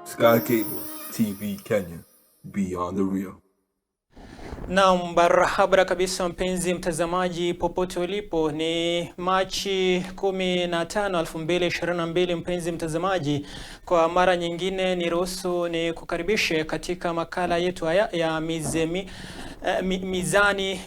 Sky Cable TV Kenya, beyond the real. Naam, barabara kabisa mpenzi mtazamaji popote ulipo, ni Machi 15, 2022. Mpenzi mtazamaji, kwa mara nyingine niruhusu ni kukaribishe katika makala yetu haya ya mizani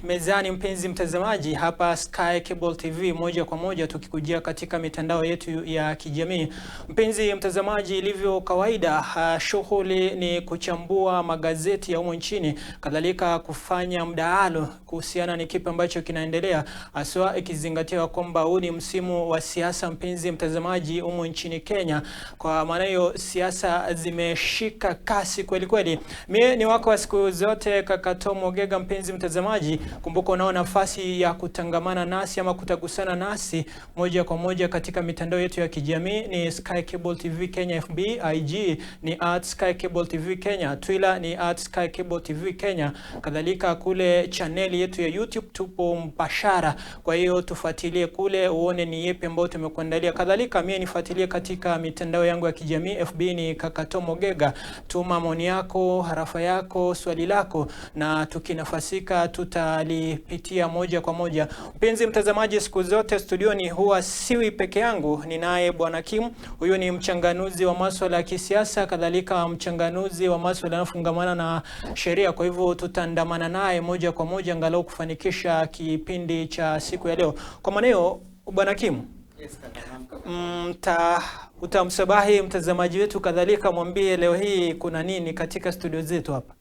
mezani, mpenzi mtazamaji, hapa Sky Cable TV moja kwa moja tukikujia katika mitandao yetu ya kijamii. Mpenzi mtazamaji, ilivyo kawaida, shughuli ni kuchambua magazeti ya humu nchini, kadhalika kufanya mdahalo kuhusiana ni kipi ambacho kinaendelea, haswa ikizingatiwa kwamba huu ni msimu wa siasa, mpenzi mtazamaji, humu nchini Kenya. Kwa maana hiyo siasa zimeshika kasi kweli kweli. Mie ni wako wa siku zote kaka Tom Ogega. Mpenzi mtazamaji, kumbuka unao nafasi ya kutangamana nasi ama kutagusana nasi moja kwa moja katika mitandao yetu ya kijamii ni Sky Cable TV Kenya FB, IG ni @SkyCableTV Kenya, Twitter ni @SkyCableTV Kenya, kadhalika kule chaneli yetu ya YouTube tupo mbashara. Kwa hiyo tufuatilie kule uone ni yepi ambayo tumekuandalia. Kadhalika mie nifuatilie katika mitandao yangu ya kijamii FB ni kaka Tom Ogega. Tuma maoni yako, harafa yako, swali lako na tukinafasika tutalipitia moja kwa moja. Mpenzi mtazamaji, siku zote studioni huwa siwi peke yangu, ninaye Bwana Kim. Huyu ni mchanganuzi wa masuala ya kisiasa, kadhalika mchanganuzi wa masuala yanayofungamana na sheria. Kwa hivyo tutaandamana naye moja kwa moja angalau kufanikisha kipindi cha siku ya leo. Kwa maana hiyo, Bwana Kim, Yes, kaka, naam, kaka. Utamsabahi mtazamaji wetu, kadhalika mwambie leo hii kuna nini katika studio zetu hapa.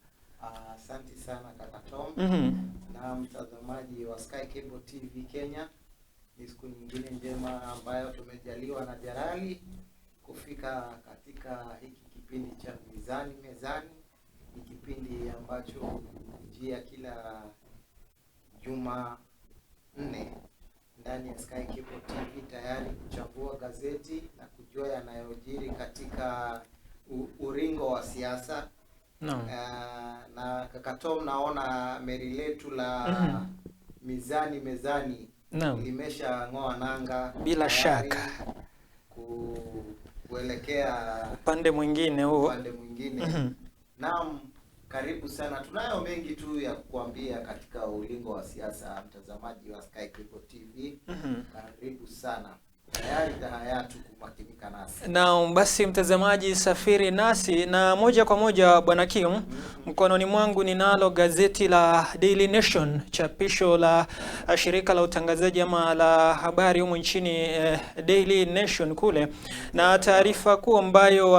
Asante sana kaka Tom na mtazamaji wa Sky Cable TV Kenya. Ni siku nyingine njema ambayo tumejaliwa na Jalali kufika katika hiki kipindi cha Mizani Mezani. Ni kipindi ambacho hukujia kila Juma nne ndani ya Sky Cable TV, tayari kuchambua gazeti na kujua yanayojiri katika uringo wa siasa. Naam. Na kaka Tom, naona meli letu la Mizani Mezani limesha ng'oa nanga Bila tayari shaka. kuelekea Upande mwingine huo. upande mwingine. Naam, karibu sana. Tunayo mengi tu ya kukuambia katika ulingo wa siasa, mtazamaji wa Sky Cable TV. Karibu sana, tayari tahayatu kumakinika nasi. Naam, basi mtazamaji, safiri nasi na moja kwa moja. Bwana Kim, mkononi mwangu ninalo gazeti la Daily Nation, chapisho la shirika la utangazaji ama la habari humu nchini, Daily Nation kule, na taarifa kuu ambayo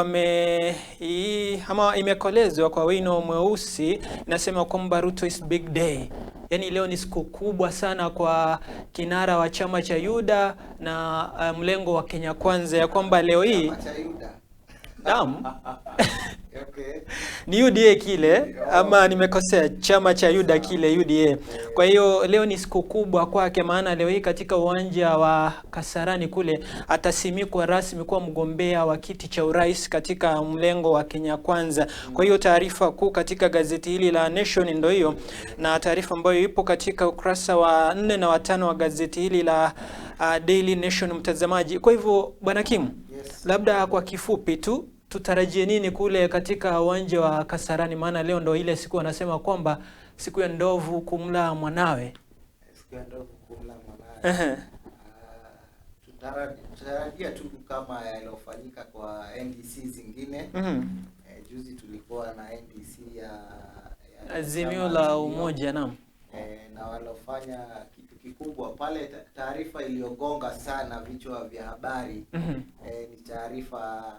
ama imekolezwa kwa wino mweusi inasema kwamba Ruto is big day. Yaani leo ni siku kubwa sana kwa kinara wa chama cha UDA na mlengo wa Kenya Kwanza, ya kwamba leo hii Chama cha Yuda. naam, Okay. ni UDA kile ama nimekosea? Chama cha UDA kile UDA. Kwa hiyo leo ni siku kubwa kwake, maana leo hii katika uwanja wa Kasarani kule atasimikwa rasmi kuwa mgombea wa kiti cha urais katika mlengo wa Kenya Kwanza. Kwa hiyo taarifa kuu katika gazeti hili la Nation ndio hiyo, na taarifa ambayo ipo katika ukurasa wa 4 na 5 wa gazeti hili la Daily Nation, mtazamaji. Kwa hivyo Bwana Kim, Yes. labda kwa kifupi tu tutarajie nini kule katika uwanja wa Kasarani? Maana leo ndo ile siku wanasema kwamba siku ya ndovu kumla mwanawe. Siku ya ndovu kumla mwanawe. Tutarajia tu kama yaliyofanyika kwa NDC zingine. Juzi tulikuwa na NDC ya Azimio chama la Azimio. Umoja, naam. Na walofanya kitu kikubwa pale, taarifa iliyogonga sana vichwa vya habari ni taarifa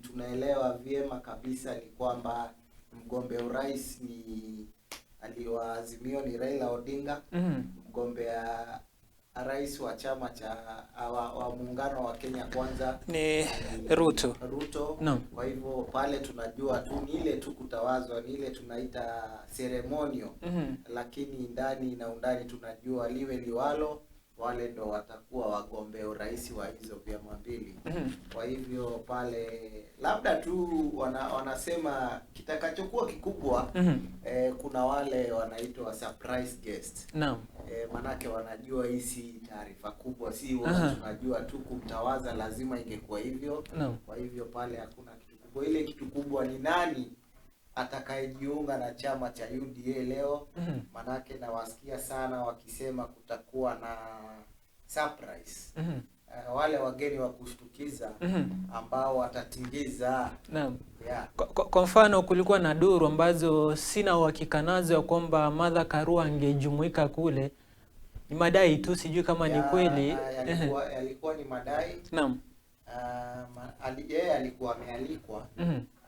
tunaelewa vyema kabisa ni kwamba mgombea urais ni aliwa Azimio ni Raila Odinga. Mgombea rais wa chama cha wa muungano wa Kenya Kwanza Ni Ruto. Ruto. Naam. Kwa hivyo pale tunajua tu ni ile tu kutawazwa, ni ile tunaita ceremonial, lakini ndani na undani tunajua liwe liwalo, Wale ndo watakuwa wagombea urais wa hizo vyama mbili. Kwa hivyo pale labda tu wanasema kitakachokuwa kikubwa, kuna wale wanaitwa surprise guest. Manake wanajua hii si taarifa kubwa, si wote tunajua tu kumtawaza, lazima ingekuwa hivyo. Kwa hivyo pale hakuna kitu kubwa. Ile kitu kubwa ni nani atakayejiunga na chama cha UDA leo. Manake nawasikia sana wakisema kutakuwa na surprise. Wale wageni wa kushtukiza ambao watatingiza. Yeah. Kwa mfano kulikuwa na duru ambazo sina uhakika nazo ya kwamba Martha Karua angejumuika kule. Ni madai tu, sijui kama ni kweli. Yalikuwa ni madai. Yeye alikuwa amealikwa.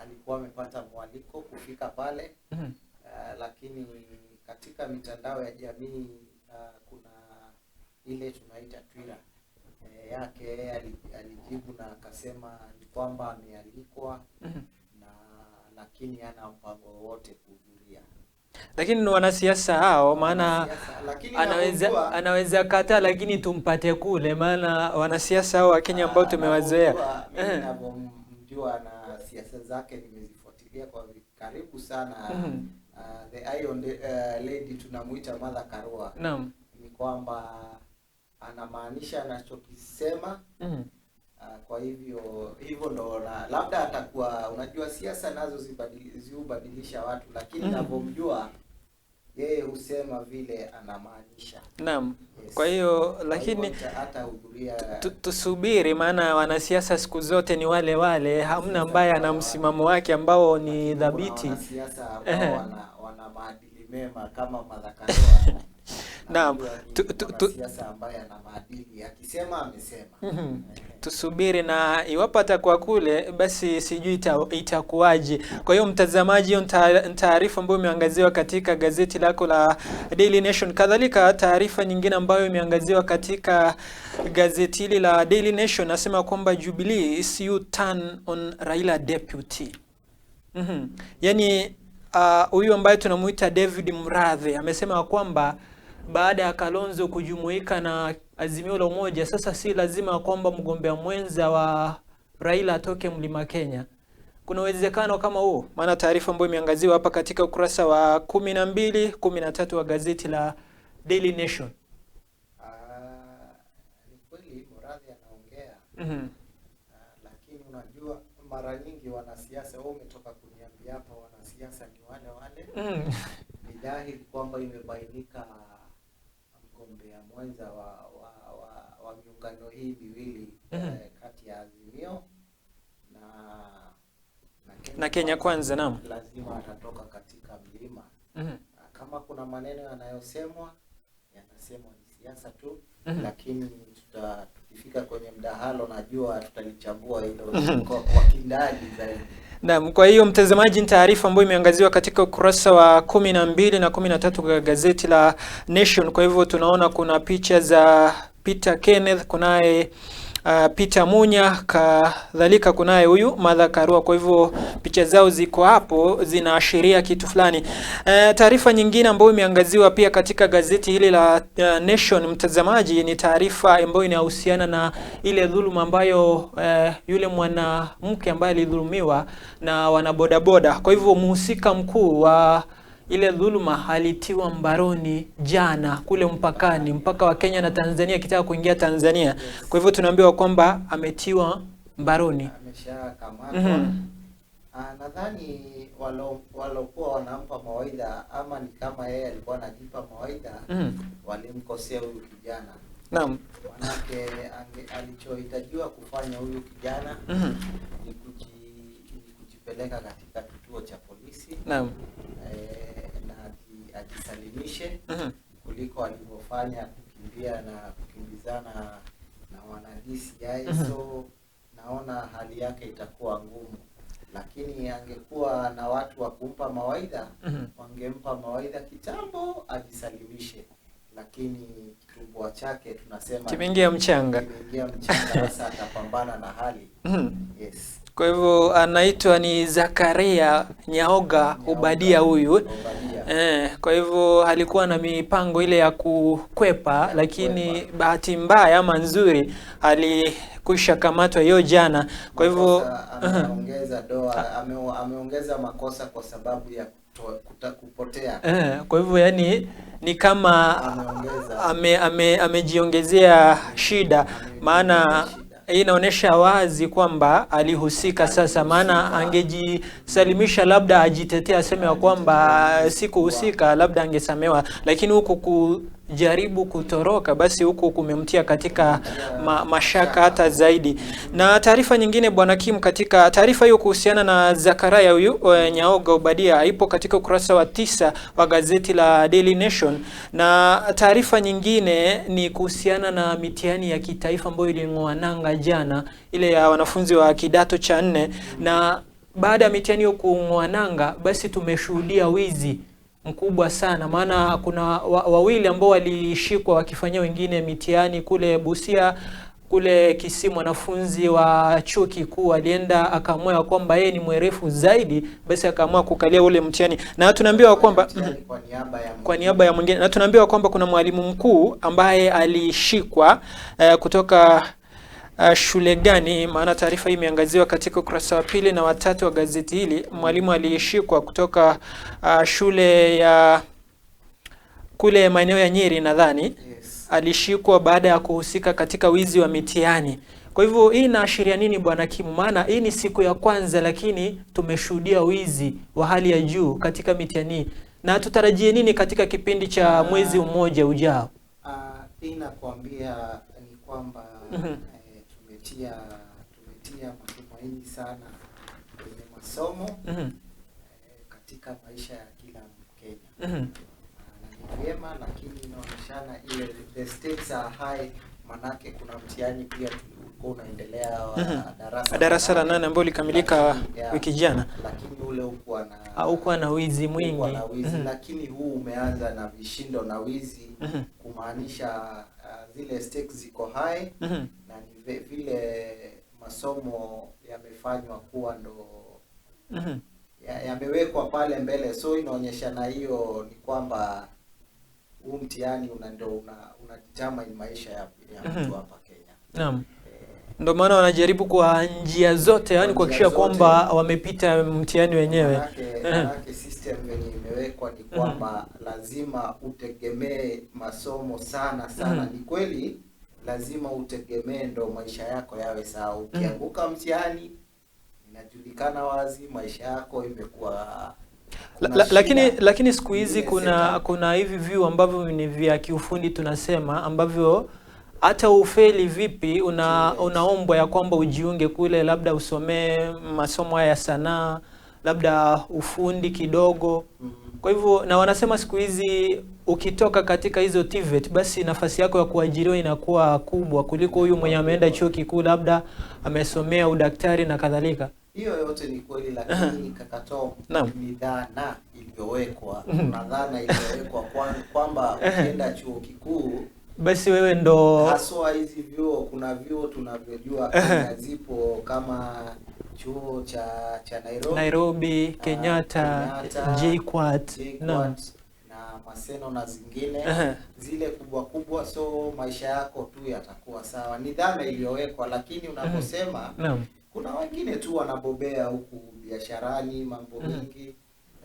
Alikuwa amepata mwaliko kufika pale. Lakini katika mitandao ya jamii kuna ile tunaita Twitter yake, yeye alijibu na akasema ni kwamba amealikwa na lakini hana mpango wowote kuhudhuria. Lakini ni wanasiasa hao, maana Wanasiasa, lakini anaweza kataa lakini tumpate kule, maana wanasiasa hao wa Kenya ambao tumewazoea. Mimi ninavyomjua na siasa zake nimezifuatilia kwa karibu sana. The Iron Lady tunamuita Martha Karua. Ni kwamba anamaanisha anachokisema. Kwa hivyo hivyo ndo na labda atakuwa, unajua siasa nazo ziubadilisha watu, lakini ninavyomjua yeye husema vile anamaanisha. Yes. Kwa hiyo Kwa lakini hivyo hatahudhuria. Tusubiri, maana wanasiasa siku zote ni wale wale, hamna ambaye ana msimamo wake ambao ni Lakini kuna dhabiti. wanasiasa ambao wana maadili mema kama Martha Karua. Najua ni mwanasiasa ambaye ana maadili, akisema amesema. Tusubiri, na iwapo atakuwa kule basi sijui itakuwaje. Kwa hiyo mtazamaji, hiyo taarifa ambayo imeangaziwa katika gazeti lako la Daily Nation. Kadhalika taarifa nyingine ambayo imeangaziwa katika gazeti hili la Daily Nation nasema kwamba Jubilee CU turn on Raila deputy. Yaani, huyu ambaye tunamuita David Murathe amesema kwamba baada ya Kalonzo kujumuika na Azimio la Umoja, sasa si lazima kwamba mgombea mwenza wa Raila atoke Mlima Kenya. Kuna uwezekano kama huo? Maana taarifa ambayo imeangaziwa hapa katika ukurasa wa 12, 13 wa gazeti la Daily Nation. Ni kweli Murathe anaongea. Lakini unajua mara nyingi wanasiasa, wewe umetoka kuniambia hapa, wanasiasa ni wale wale. Ni dhahiri kwamba imebainika mgombea mwenza wa miungano hii miwili, kati ya Azimio na Kenya, Na Kenya Kwanza, naam. Lazima atatoka katika mlima. Kama kuna maneno yanayosemwa, yanasemwa ni siasa tu, lakini tukifika kwenye mdahalo najua tutalichambua hilo kwa kindani zaidi. Naam, kwa hiyo mtazamaji, ni taarifa ambayo imeangaziwa katika ukurasa wa 12 na 13 kwa gazeti la Nation. Kwa hivyo tunaona kuna picha za Peter Kenneth, kunaye Peter Munya, kadhalika kunaye huyu Martha Karua. Kwa hivyo picha zao ziko hapo zinaashiria kitu fulani. Taarifa nyingine ambayo imeangaziwa pia katika gazeti hili la Nation, mtazamaji, ni taarifa ambayo inahusiana na ile dhuluma ambayo yule mwanamke ambaye alidhulumiwa na wanabodaboda. Kwa hivyo mhusika mkuu wa ile dhuluma alitiwa mbaroni jana kule mpakani, mpaka wa Kenya na Tanzania, akitaka kuingia Tanzania. Kwa hivyo tunaambiwa kwamba ametiwa mbaroni. Ameshakamatwa. Nadhani walokuwa wanampa mawaidha ama ni kama yeye alikuwa anajipa mawaidha, walimkosea huyu kijana. Manake alichohitajiwa kufanya huyu kijana ni kujipeleka katika kituo cha polisi. Na ajisalimishe kuliko alivyofanya kukimbia na kukimbizana na wana DCI. So naona hali yake itakuwa ngumu, lakini angekuwa na watu wa kumpa mawaidha, wangempa mawaidha kitambo ajisalimishe, lakini kitumbua chake tunasema kimeingia mchanga. Kimeingia mchanga, sasa atapambana na hali. Yes. Kwa hivyo anaitwa ni Zakaria Nyaoga Obadia huyu. Obadia. Kwa hivyo alikuwa na mipango ile ya kukwepa, lakini bahati mbaya ama nzuri alikwisha kamatwa hiyo jana. Kwa hivyo ameongeza doa, ameongeza makosa kwa sababu ya kupotea. Kwa hivyo yani ni kama amejiongezea shida, maana hii inaonyesha wazi kwamba alihusika sasa, maana angejisalimisha labda ajitetee aseme ya kwamba sikuhusika, labda angesamewa, lakini huku kujaribu kutoroka basi huku kumemtia katika mashaka hata zaidi. Na taarifa nyingine Bwana Kim, katika taarifa hiyo kuhusiana na Zakaria huyu Nyaoga Obadia ipo katika ukurasa wa 9 wa gazeti la Daily Nation. Na taarifa nyingine ni kuhusiana na mitihani ya kitaifa ambayo iling'oa nanga jana, ile ya wanafunzi wa kidato cha 4. Na baada ya mitihani hiyo kung'oa nanga, basi tumeshuhudia wizi mkubwa sana, maana kuna wawili ambao walishikwa wakifanyia wengine mitihani kule Busia, kule Kisii. Mwanafunzi wa chuo kikuu alienda akaamua kwamba yeye ni mwerefu zaidi, basi akaamua kukalia ule mtihani, na tunaambiwa kwamba kwa niaba ya mwingine, na tunaambiwa kwamba kuna mwalimu mkuu ambaye alishikwa kutoka shule gani, maana taarifa hii imeangaziwa katika ukurasa wa 2 na wa 3 wa gazeti hili. Mwalimu aliyeshikwa kutoka shule ya kule maeneo ya Nyeri nadhani, yes. Alishikwa baada ya kuhusika katika wizi wa mitihani. Kwa hivyo hii inaashiria nini Bwana Kimu? Maana hii ni siku ya kwanza, lakini tumeshuhudia wizi wa hali ya juu katika mitihani, na tutarajie nini katika kipindi cha mwezi mmoja ujao? Hii nakwambia ni kwamba tumetia matumaini sana kwenye masomo katika maisha ya kila Mkenya. Na ni vyema, lakini inaonyeshana ile the stakes are high, manake kuna mtihani pia ulikuwa unaendelea wa darasa la 8 ambao likamilika wiki jana, lakini ule hukuwa na wizi mwingi. Lakini huu umeanza na vishindo na wizi, kumaanisha zile stakes ziko high na ni vile masomo yamefanywa kuwa ndo yamewekwa pale mbele, so inaonyesha na hiyo ni kwamba huu mtihani una determine maisha ya mtu hapa Kenya. Naam. Ndio maana wanajaribu kwa njia zote, yani kuhakikisha kwamba wamepita mtihani wenyewe. Manake system yenye imewekwa ni kwamba lazima utegemee masomo sana sana. Ni kweli lazima utegemee ndo maisha yako yawe sawa. Ukianguka mtihani inajulikana wazi maisha yako imekuwa Lakini siku hizi kuna hivi vyuo ambavyo ni vya kiufundi tunasema, ambavyo hata ufeli vipi unaombwa ya kwamba ujiunge kule, labda usomee masomo ya sanaa, labda ufundi kidogo. Kwa hivyo na wanasema siku hizi ukitoka katika hizo TVET basi nafasi yako ya kuajiriwa inakuwa kubwa kuliko huyu mwenye ameenda chuo kikuu labda amesomea udaktari na kadhalika. Hiyo yote ni kweli, lakini kaka Tom, ni dhana iliyowekwa. Kuna dhana iliyowekwa kwamba ukienda chuo kikuu basi wewe ndo haswa hizi vyuo. Kuna vyuo tunavyojua Kenya zipo kama chuo cha Nairobi, Kenyatta, JKUAT na Maseno na zingine zile kubwa kubwa, so maisha yako tu yatakuwa sawa. Ni dhana iliyowekwa, lakini unaposema kuna wengine tu wanabobea huku biasharani mambo mingi,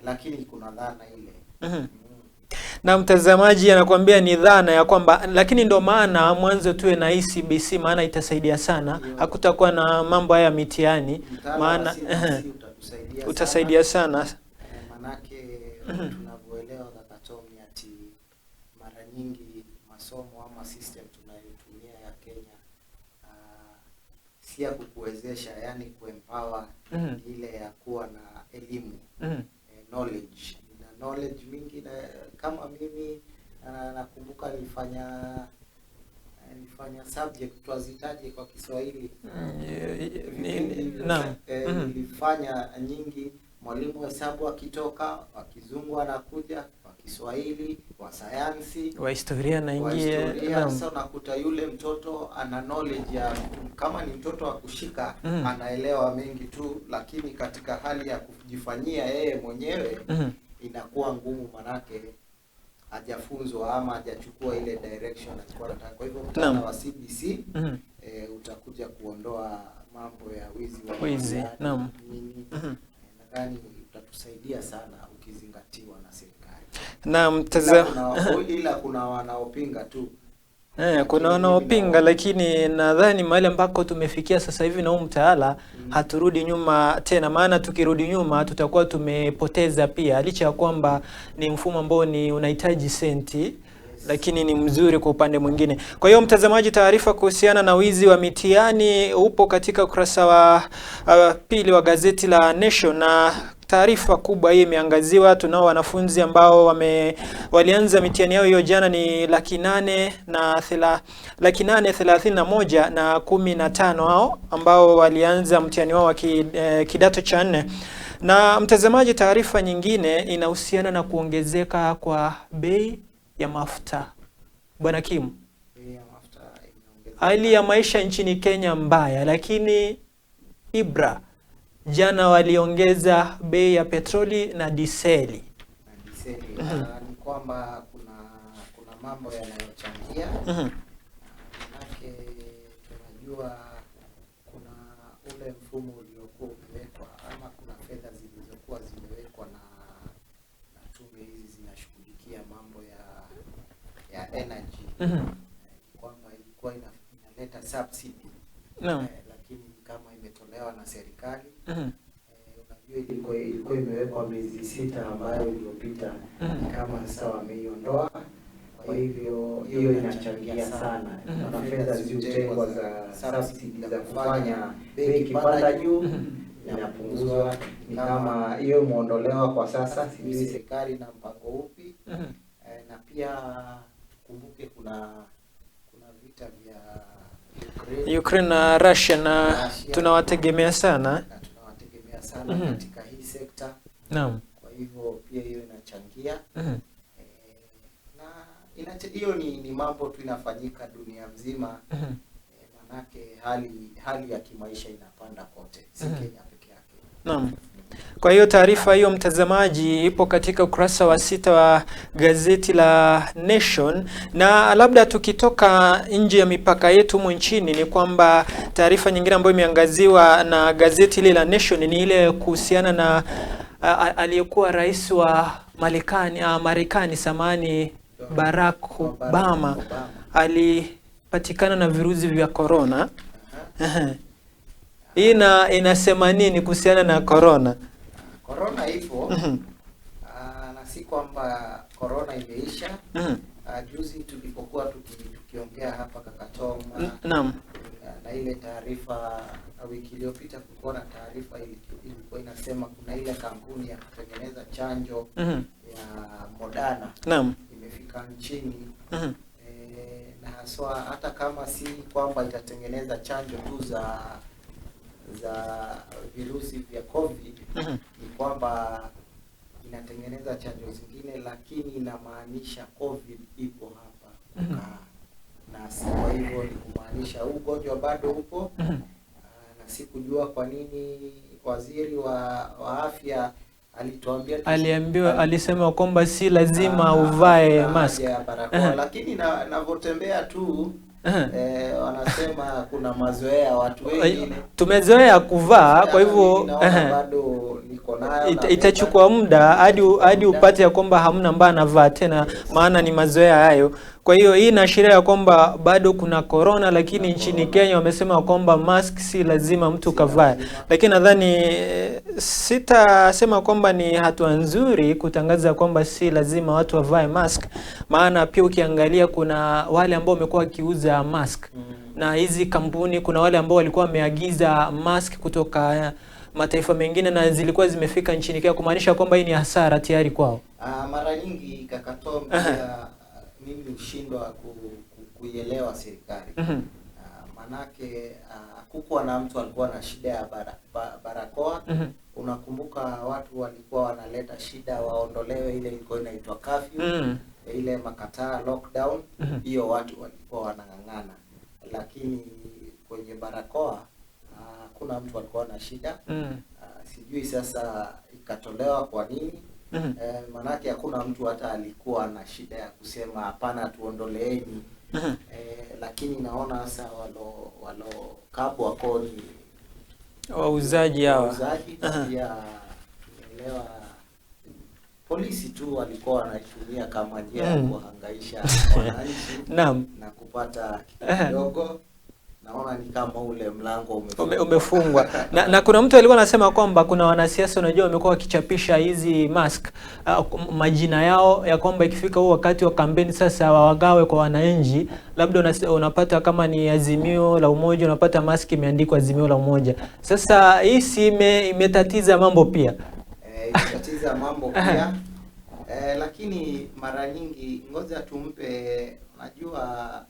lakini kuna dhana ile. Na mtazamaji anakuambia ni dhana ya kwamba, lakini ndio maana mwanzo tuwe na CBC, maana itasaidia sana. Hakutakuwa na mambo haya mitihani, maana utasaidia sana. Manake tunavyoelewa kaka Tom, ati mara nyingi masomo ama system tunayotumia ya Kenya si ya kukuwezesha, yani kuempower, ile ya kuwa na elimu, knowledge na knowledge mingi. Na kama mimi nakumbuka nilifanya subject twazitaje kwa Kiswahili, nilifanya nyingi. Mwalimu hesabu akitoka, wa Kizungu anakuja, wa Kiswahili, wa sayansi, wa historia naingia. Sasa unakuta yule mtoto ana knowledge ya, kama ni mtoto wa kushika anaelewa mengi tu, lakini katika hali ya kujifanyia yeye mwenyewe Inakuwa ngumu manake hajafunzwa ama hajachukua ile direction alikuwa anataka. Kwa hivyo mtaala wa CBC utakuja kuondoa mambo ya wizi wa Wizi, naam. Nini. Nadhani utatusaidia sana ukizingatiwa na serikali. Naam, Ila kuna wanaopinga tu. Kuna wanaopinga, lakini nadhani mahali ambako tumefikia sasa hivi na huu mtaala haturudi nyuma tena, maana tukirudi nyuma tutakuwa tumepoteza pia, licha ya kwamba ni mfumo ambao ni unahitaji senti, lakini ni mzuri kwa upande mwingine. Kwa hiyo mtazamaji, taarifa kuhusiana na wizi wa mitihani upo katika ukurasa wa pili wa gazeti la Nation, na taarifa kubwa hii imeangaziwa. Tunao wanafunzi ambao walianza mitihani yao hiyo jana ni 831,015 hao ambao walianza mtihani wao wa kidato cha 4. Na mtazamaji, taarifa nyingine inahusiana na kuongezeka kwa bei ya mafuta. Bwana Kim, hali ya maisha nchini Kenya mbaya, lakini Ibra jana waliongeza bei ya petroli na diseli. Ni kwamba kuna mambo yanayochangia. Manake tunajua kuna ule mfumo uliokuwa umewekwa ama kuna fedha zilizokuwa zimewekwa na tume hizi zinashughulikia mambo ya energy. Kwamba ilikuwa inaleta subsidy. Lakini kama imetolewa na serikali. Unajua ilikuwa imewekwa miezi 6 ambayo iliyopita, kama sasa wameiondoa. Kwa hivyo hiyo inachangia sana. Kuna fedha zilizotengwa za subsidy za kufanya bei ikipanda juu inapunguzwa. Ni kama hiyo imeondolewa kwa sasa, sijui serikali na mpango upi. Na pia tukumbuke kuna vita vya Ukraine na Russia, na tunawategemea sana. Na tunawategemea sana katika hii sekta. Naam. Kwa hivyo pia hiyo inachangia. Na hiyo ni mambo tu inafanyika dunia mzima. Manake hali ya kimaisha inapanda kote, si Kenya peke yake. Naam. Kwa hiyo taarifa hiyo mtazamaji ipo katika ukurasa wa 6 wa gazeti la Nation. Na labda tukitoka nje ya mipaka yetu humu nchini, ni kwamba taarifa nyingine ambayo imeangaziwa na gazeti ile la Nation ni ile kuhusiana na aliyekuwa rais wa Marekani samani, Barack Obama alipatikana na virusi vya corona. Hii inasema nini kuhusiana na corona? Corona ipo. Na si kwamba corona imeisha. Juzi tulipokuwa tukiongea hapa kaka Tom, naam, na ile taarifa wiki iliyopita kulikuwa na taarifa ilikuwa inasema kuna ile kampuni ya kutengeneza chanjo ya Moderna. Naam. Imefika nchini. Na haswa hata kama si kwamba itatengeneza chanjo tu za virusi vya COVID, ni kwamba inatengeneza chanjo zingine, lakini inamaanisha COVID ipo hapa kukaa nasi. Kwa hivyo ni kumaanisha huu ugonjwa bado upo. Na sikujua kwa nini waziri wa afya alituambia, alisema kwamba si lazima uvae mask ya barakoa, lakini navotembea tu wanasema kuna mazoea, watu wengi tumezoea kuvaa, kwa hivyo bado niko nayo. Itachukua muda hadi upate ya kwamba hamna ambaye anavaa tena, maana ni mazoea hayo. Kwa hiyo hii inaashiria ya kwamba bado kuna corona, lakini nchini Kenya wamesema kwamba mask si lazima mtu kavae. Lakini nadhani sitasema kwamba ni hatua nzuri kutangaza kwamba si lazima watu wavae mask, maana pia ukiangalia kuna wale ambao wamekuwa wakiuza mask na hizi kampuni, kuna wale ambao walikuwa wameagiza mask kutoka mataifa mengine na zilikuwa zimefika nchini Kenya, kumaanisha kwamba hii ni hasara tayari kwao. Mara nyingi kaka Tom, pia mimi hushindwa kuielewa serikali. Manake hakukuwa na mtu alikuwa na shida ya barakoa. Unakumbuka watu walikuwa wanaleta shida waondolewe ile ilikuwa inaitwa curfew, ile makataa lockdown, hiyo watu walikuwa wanang'ang'ana. Lakini kwenye barakoa hakuna mtu alikuwa na shida. Sijui sasa ikatolewa kwa nini. Manake hakuna mtu hata alikuwa na shida ya kusema hapana, tuondoleeni. Lakini naona sasa walo kabwa koni Wauzaji hawa. Wauzaji na pia tumeelewa polisi tu walikuwa wanaitumia kama njia ya kuhangaisha wananchi na kupata kitu kidogo. Naona ni kama ule mlango umefungwa. Umefungwa. Na kuna mtu alikuwa anasema kwamba kuna wanasiasa, unajua, wamekuwa wakichapisha hizi mask majina yao, ya kwamba ikifika huu wakati wa kampeni sasa wawagawe kwa wananchi. Labda unapata kama ni Azimio la Umoja, unapata mask imeandikwa Azimio la Umoja. Sasa hii si imetatiza mambo pia. Imetatiza mambo pia. Lakini mara nyingi ngoja tumpe, unajua,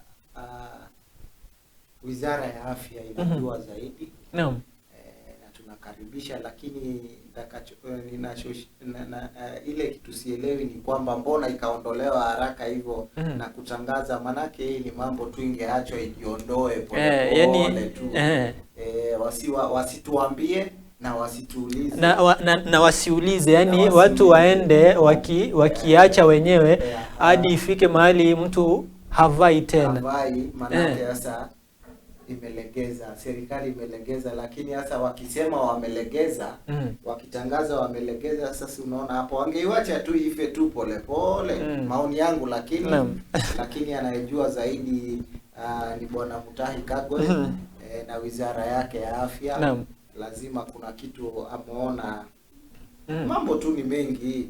Wizara ya Afya inajua zaidi. Na tunakaribisha, lakini ile kitu sielewi ni kwamba mbona ikaondolewa haraka hivyo na kutangaza, manake hii ni mambo tu ingeachwa ijiondoe pole pole tu. Wasituambie na wasituulize. Na wasiulize, yani watu waende wakiacha wenyewe hadi ifike mahali mtu havai tena. Havai, manake sasa imelegeza, serikali imelegeza, lakini sasa wakisema wamelegeza, wakitangaza wamelegeza, sasa unaona hapo wangeiacha tu ife tu pole pole. Maoni yangu, lakini lakini anayejua zaidi ni Bwana Mutahi Kagwe na wizara yake ya afya. Lazima kuna kitu ameona. Mambo tu ni mengi.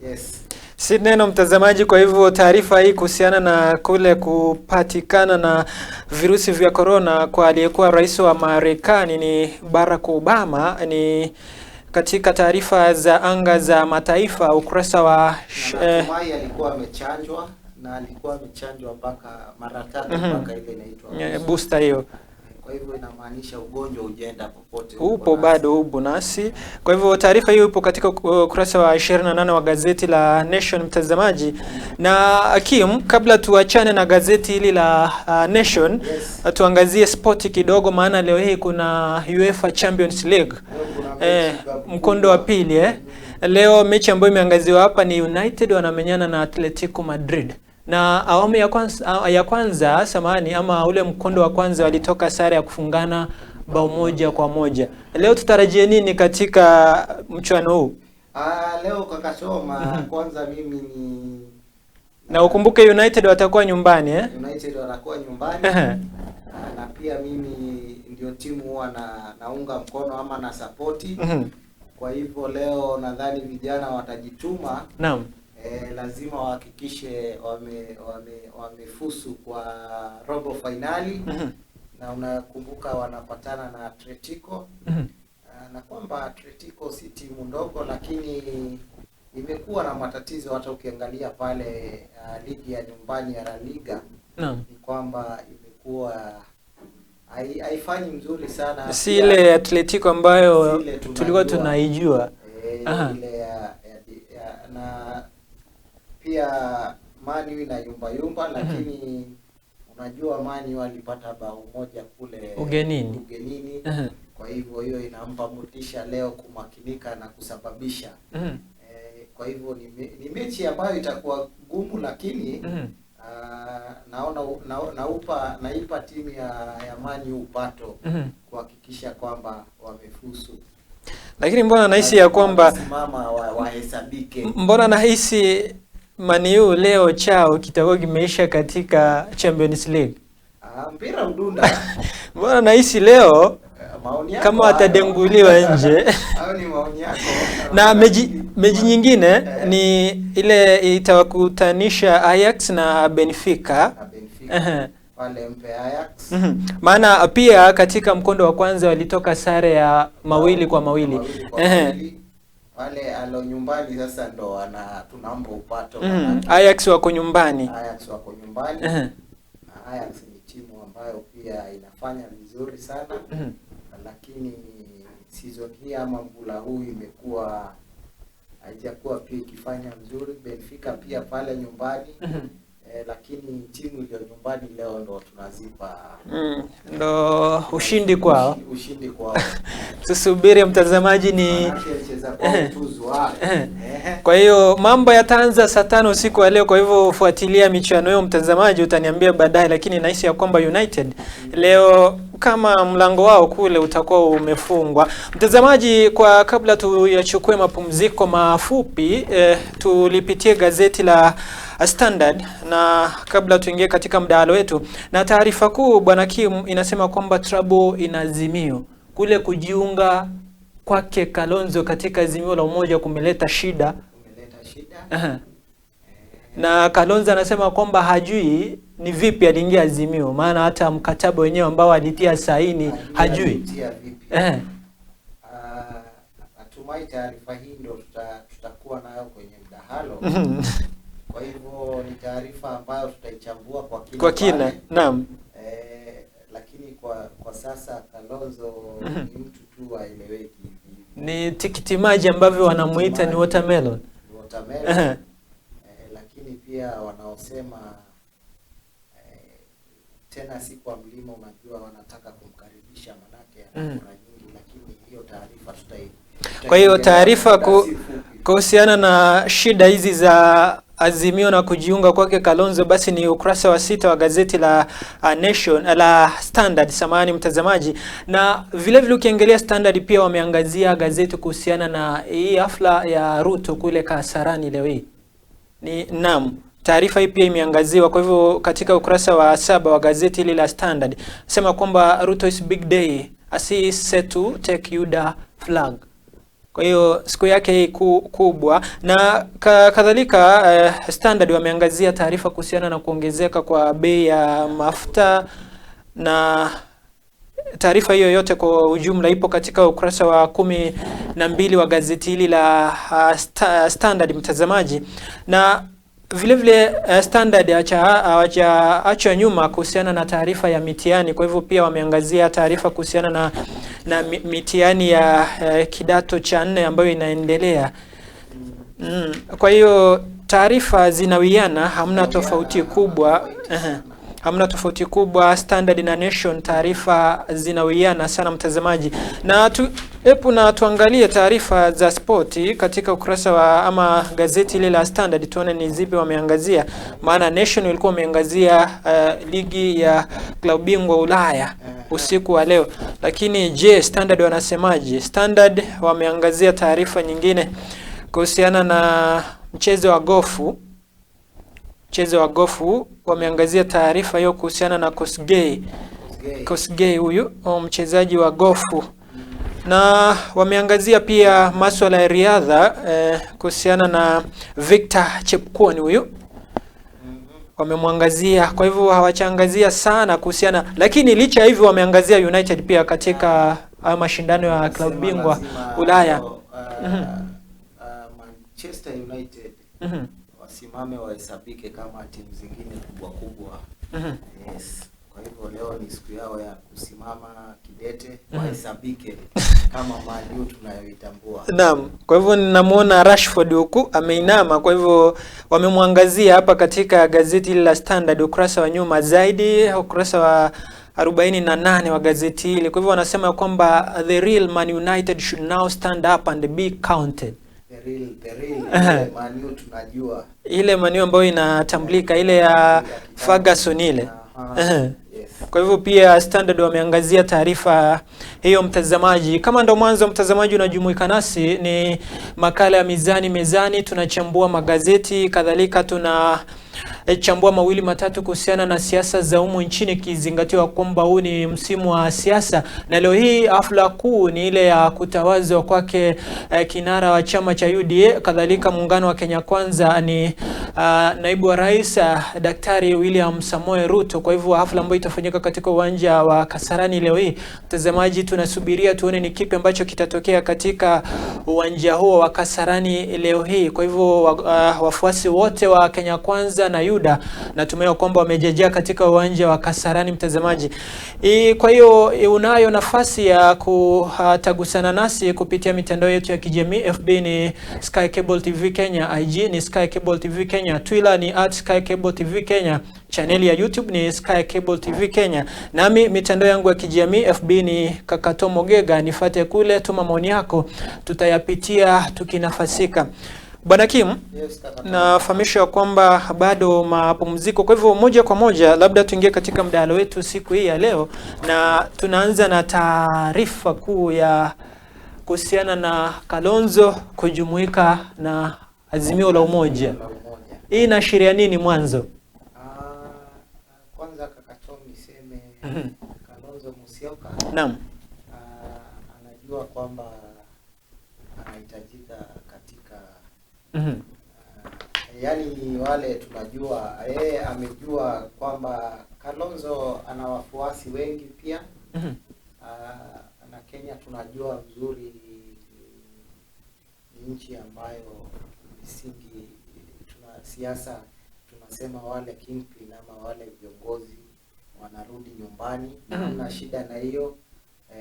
Yes. Si neno mtazamaji. Kwa hivyo taarifa hii kuhusiana na kule kupatikana na virusi vya corona kwa aliyekuwa rais wa Marekani ni Barack Obama ni katika taarifa za anga za mataifa ukurasa wa natumai alikuwa amechanjwa, na alikuwa amechanjwa mpaka mara tatu, mpaka ile inaitwa booster hiyo. Kwa hivyo inamaanisha ugonjwa hujaenda popote, upo bado, upo nasi. Kwa hivyo taarifa hiyo ipo katika ukurasa wa 28 wa gazeti la Nation mtazamaji. Na Akim, kabla tuachane na gazeti hili la Nation, tuangazie spoti kidogo, maana leo hii kuna UEFA Champions League mkondo wa pili. Leo mechi ambayo imeangaziwa hapa ni United wanamenyana na Atletico Madrid. Na awamu ya kwanza samahani, ama ule mkondo wa kwanza walitoka sare ya kufungana bao 1-1. Leo tutarajie nini katika mchuano huu? Leo kaka Choma, kwanza mimi ni na ukumbuke United watakuwa nyumbani United watakuwa nyumbani. Na pia mimi ndio timu huwa naunga mkono ama na sapoti. Kwa hivyo leo nadhani vijana watajituma. Naam. Lazima wahakikishe wamefusu kwa robo finali. Na unakumbuka wanapatana na Atletico. Na kwamba Atletico si timu ndogo, lakini imekuwa na matatizo. Hata ukiangalia pale ligi ya nyumbani ya La Liga, ni kwamba imekuwa haifanyi mzuri sana. Si ile Atletico ambayo tulikuwa tunaijua. Ile na pia Man U ina yumba yumba, lakini unajua Man U alipata bao 1 kule ugenini. Kwa hivyo hiyo inampa motisha leo kumakinika na kusababisha. Kwa hivyo ni mechi ambayo itakuwa gumu, lakini naona naipa timu ya Man U upato kuhakikisha kwamba wamefusu. Lakini mbona nahisi ya kwamba simama wahesabike. Mbona nahisi Man U leo chao kitakuwa kimeisha katika Champions League? Mpira udunda. Mbona nahisi leo maoni yako kama watadenguliwa nje. Hayo ni maoni yako. Na mechi nyingine ni ile itawakutanisha Ajax na Benfica. Na Benfica. Pale mpe Ajax. Maana pia katika mkondo wa kwanza walitoka sare ya 2-2. Wale alo nyumbani sasa ndo tunampa upato. Ajax wako nyumbani. Ajax wako nyumbani. Na Ajax ni timu ambayo pia inafanya vizuri sana. Lakini season hii ama mvula huu imekuwa haijakuwa pia ikifanya mzuri. Benfica pia pale nyumbani. Lakini timu iliyo nyumbani leo ndo tunazipa Ndo ushindi kwao. Ushindi kwao. Tusubiri mtazamaji ni Manake cheza kwao tuzwa. Kwa hiyo mambo yataanza saa 5 usiku wa leo, kwa hivyo fuatilia michuano hiyo mtazamaji, utaniambia baadaye, lakini nahisi ya kwamba United leo kama mlango wao kule utakuwa umefungwa. Mtazamaji, kwa kabla tuyachukue mapumziko mafupi, tulipitie gazeti la Standard na kabla tuingie katika mdahalo wetu, na taarifa kuu bwana Kim inasema kwamba trouble in Azimio, kule kujiunga kwake Kalonzo katika Azimio la Umoja kumeleta shida. Umeleta shida. Na Kalonzo anasema kwamba hajui ni vipi aliingia Azimio, maana hata mkataba wenyewe ambao alitia saini hajui. Alitia vipi. Natumai taarifa hii ndio tutakuwa nayo kwenye mdahalo. Kwa hivyo ni taarifa ambayo tutaichambua kwa kina. Kwa kina, pale. naam. Lakini kwa sasa Kalonzo ni mtu tu haeleweki hivi. Ni tikiti maji ambavyo wanamuita ni watermelon. Watermelon. Lakini pia wanaosema tena si kwa mlima, unajua wanataka kumkaribisha manake ana kura nyingi, lakini hiyo taarifa Kwa hiyo tutaiongelea taarifa muda si fupi. kuhusiana na shida hizi za Azimio na kujiunga kwake Kalonzo, basi ni ukurasa wa 6 wa gazeti la Nation, la Standard, samahani mtazamaji. Na vile vile ukiangalia Standard pia wameangazia gazeti kuhusiana na hii hafla ya Ruto kule Kasarani leo hii. Ni naam, taarifa hii pia imeangaziwa. Kwa hivyo katika ukurasa wa 7 wa gazeti hili la Standard sema kwamba Ruto is big day as he is set to take UDA flag. Kwa hiyo siku yake hii kubwa. Na kadhalika Standard wameangazia taarifa kuhusiana na kuongezeka kwa bei ya mafuta, na taarifa hiyo yote kwa ujumla ipo katika ukurasa wa 12 wa gazeti hili la Standard mtazamaji. Na vile vile Standard hawajaachwa nyuma kuhusiana na taarifa ya mitihani. Kwa hivyo pia wameangazia taarifa kuhusiana na mitihani ya kidato cha 4 ambayo inaendelea. Kwa hiyo taarifa zinawiana, hamna tofauti kubwa. Hamna tofauti kubwa Standard na Nation, taarifa zinawiana sana mtazamaji. Na na tuangalie taarifa za spoti katika ukurasa wa ama gazeti ile la Standard, tuone ni zipi wameangazia. Maana Nation walikuwa wameangazia ligi ya klabu bingwa Ulaya usiku wa leo. Lakini je, Standard wanasemaje? Standard wameangazia taarifa nyingine kuhusiana na mchezo wa gofu. Mchezo wa gofu wameangazia taarifa hiyo kuhusiana na Kosgei. Kosgei huyu mchezaji wa gofu. Na wameangazia pia masuala ya riadha kuhusiana na Victor Chepkwony huyu. Wamemwangazia, kwa hivyo hawachangazia sana kuhusiana, lakini licha hivyo wameangazia United pia katika mashindano ya klabu bingwa Ulaya. Manchester United wasimame wahesabike kama timu zingine kubwa kubwa. Yes. Kwa hivyo leo ni siku yao ya kusimama kidete, wahesabike kama Man U tunayoitambua. Naam, kwa hivyo ninamuona Rashford huku ameinama, kwa hivyo wamemwangazia hapa katika gazeti la Standard ukurasa wa nyuma zaidi, ukurasa wa 48 wa gazeti hili. Kwa hivyo wanasema kwamba the real Man United should now stand up and be counted. The real Man U tunajua. Ile Man U ambayo inatambulika, ile ya Ferguson ile. Yes. Kwa hivyo pia Standard wameangazia taarifa hiyo mtazamaji. Kama ndo mwanzo mtazamaji unajumuika nasi, ni makala ya Mizani Mezani, tunachambua magazeti, kadhalika tuna chambua mawili matatu kuhusiana na siasa za humu nchini, ikizingatiwa kwamba huu ni msimu wa siasa, na leo hii hafla kuu ni ile ya kutawazwa kwake kinara wa chama cha UDA, kadhalika muungano wa Kenya Kwanza ni naibu wa rais Daktari William Samoei Ruto. Kwa hivyo hafla ambayo itafanyika katika uwanja wa Kasarani leo hii, mtazamaji, tunasubiria tuone ni kipi ambacho kitatokea katika uwanja huo wa Kasarani leo hii. Kwa hivyo wafuasi wote wa Kenya Kwanza na UDA UDA. Natumai kwamba wamejejea katika uwanja wa Kasarani, mtazamaji. Kwa hiyo unayo nafasi ya kutagusana nasi kupitia mitandao yetu ya kijamii. FB ni Sky Cable TV Kenya, IG ni Sky Cable TV Kenya, Twitter ni @SkyCableTV Kenya, chaneli ya YouTube ni Sky Cable TV Kenya. Nami mitandao yangu ya kijamii FB ni Kakato Mogega, nifate kule, tuma maoni yako, tutayapitia tukinafasika. Bwana Kim, Yes, kaka Tom. nafahamishwa kwamba bado mapumziko, kwa hivyo moja kwa moja labda tuingie katika mdahalo wetu siku hii ya leo, na tunaanza na taarifa kuu ya kuhusiana na Kalonzo kujumuika na Azimio la Umoja. La Umoja. Hii inaashiria nini mwanzo? Kwanza kaka Tom niseme Kalonzo Musyoka Naam. Anajua kwamba anahitajika katika yaani wale tunajua yeye amejua kwamba Kalonzo ana wafuasi wengi pia. Na Kenya tunajua vizuri ni nchi ambayo misingi tuna siasa tunasema wale kingpin ama wale viongozi wanarudi nyumbani na hamna shida na hiyo.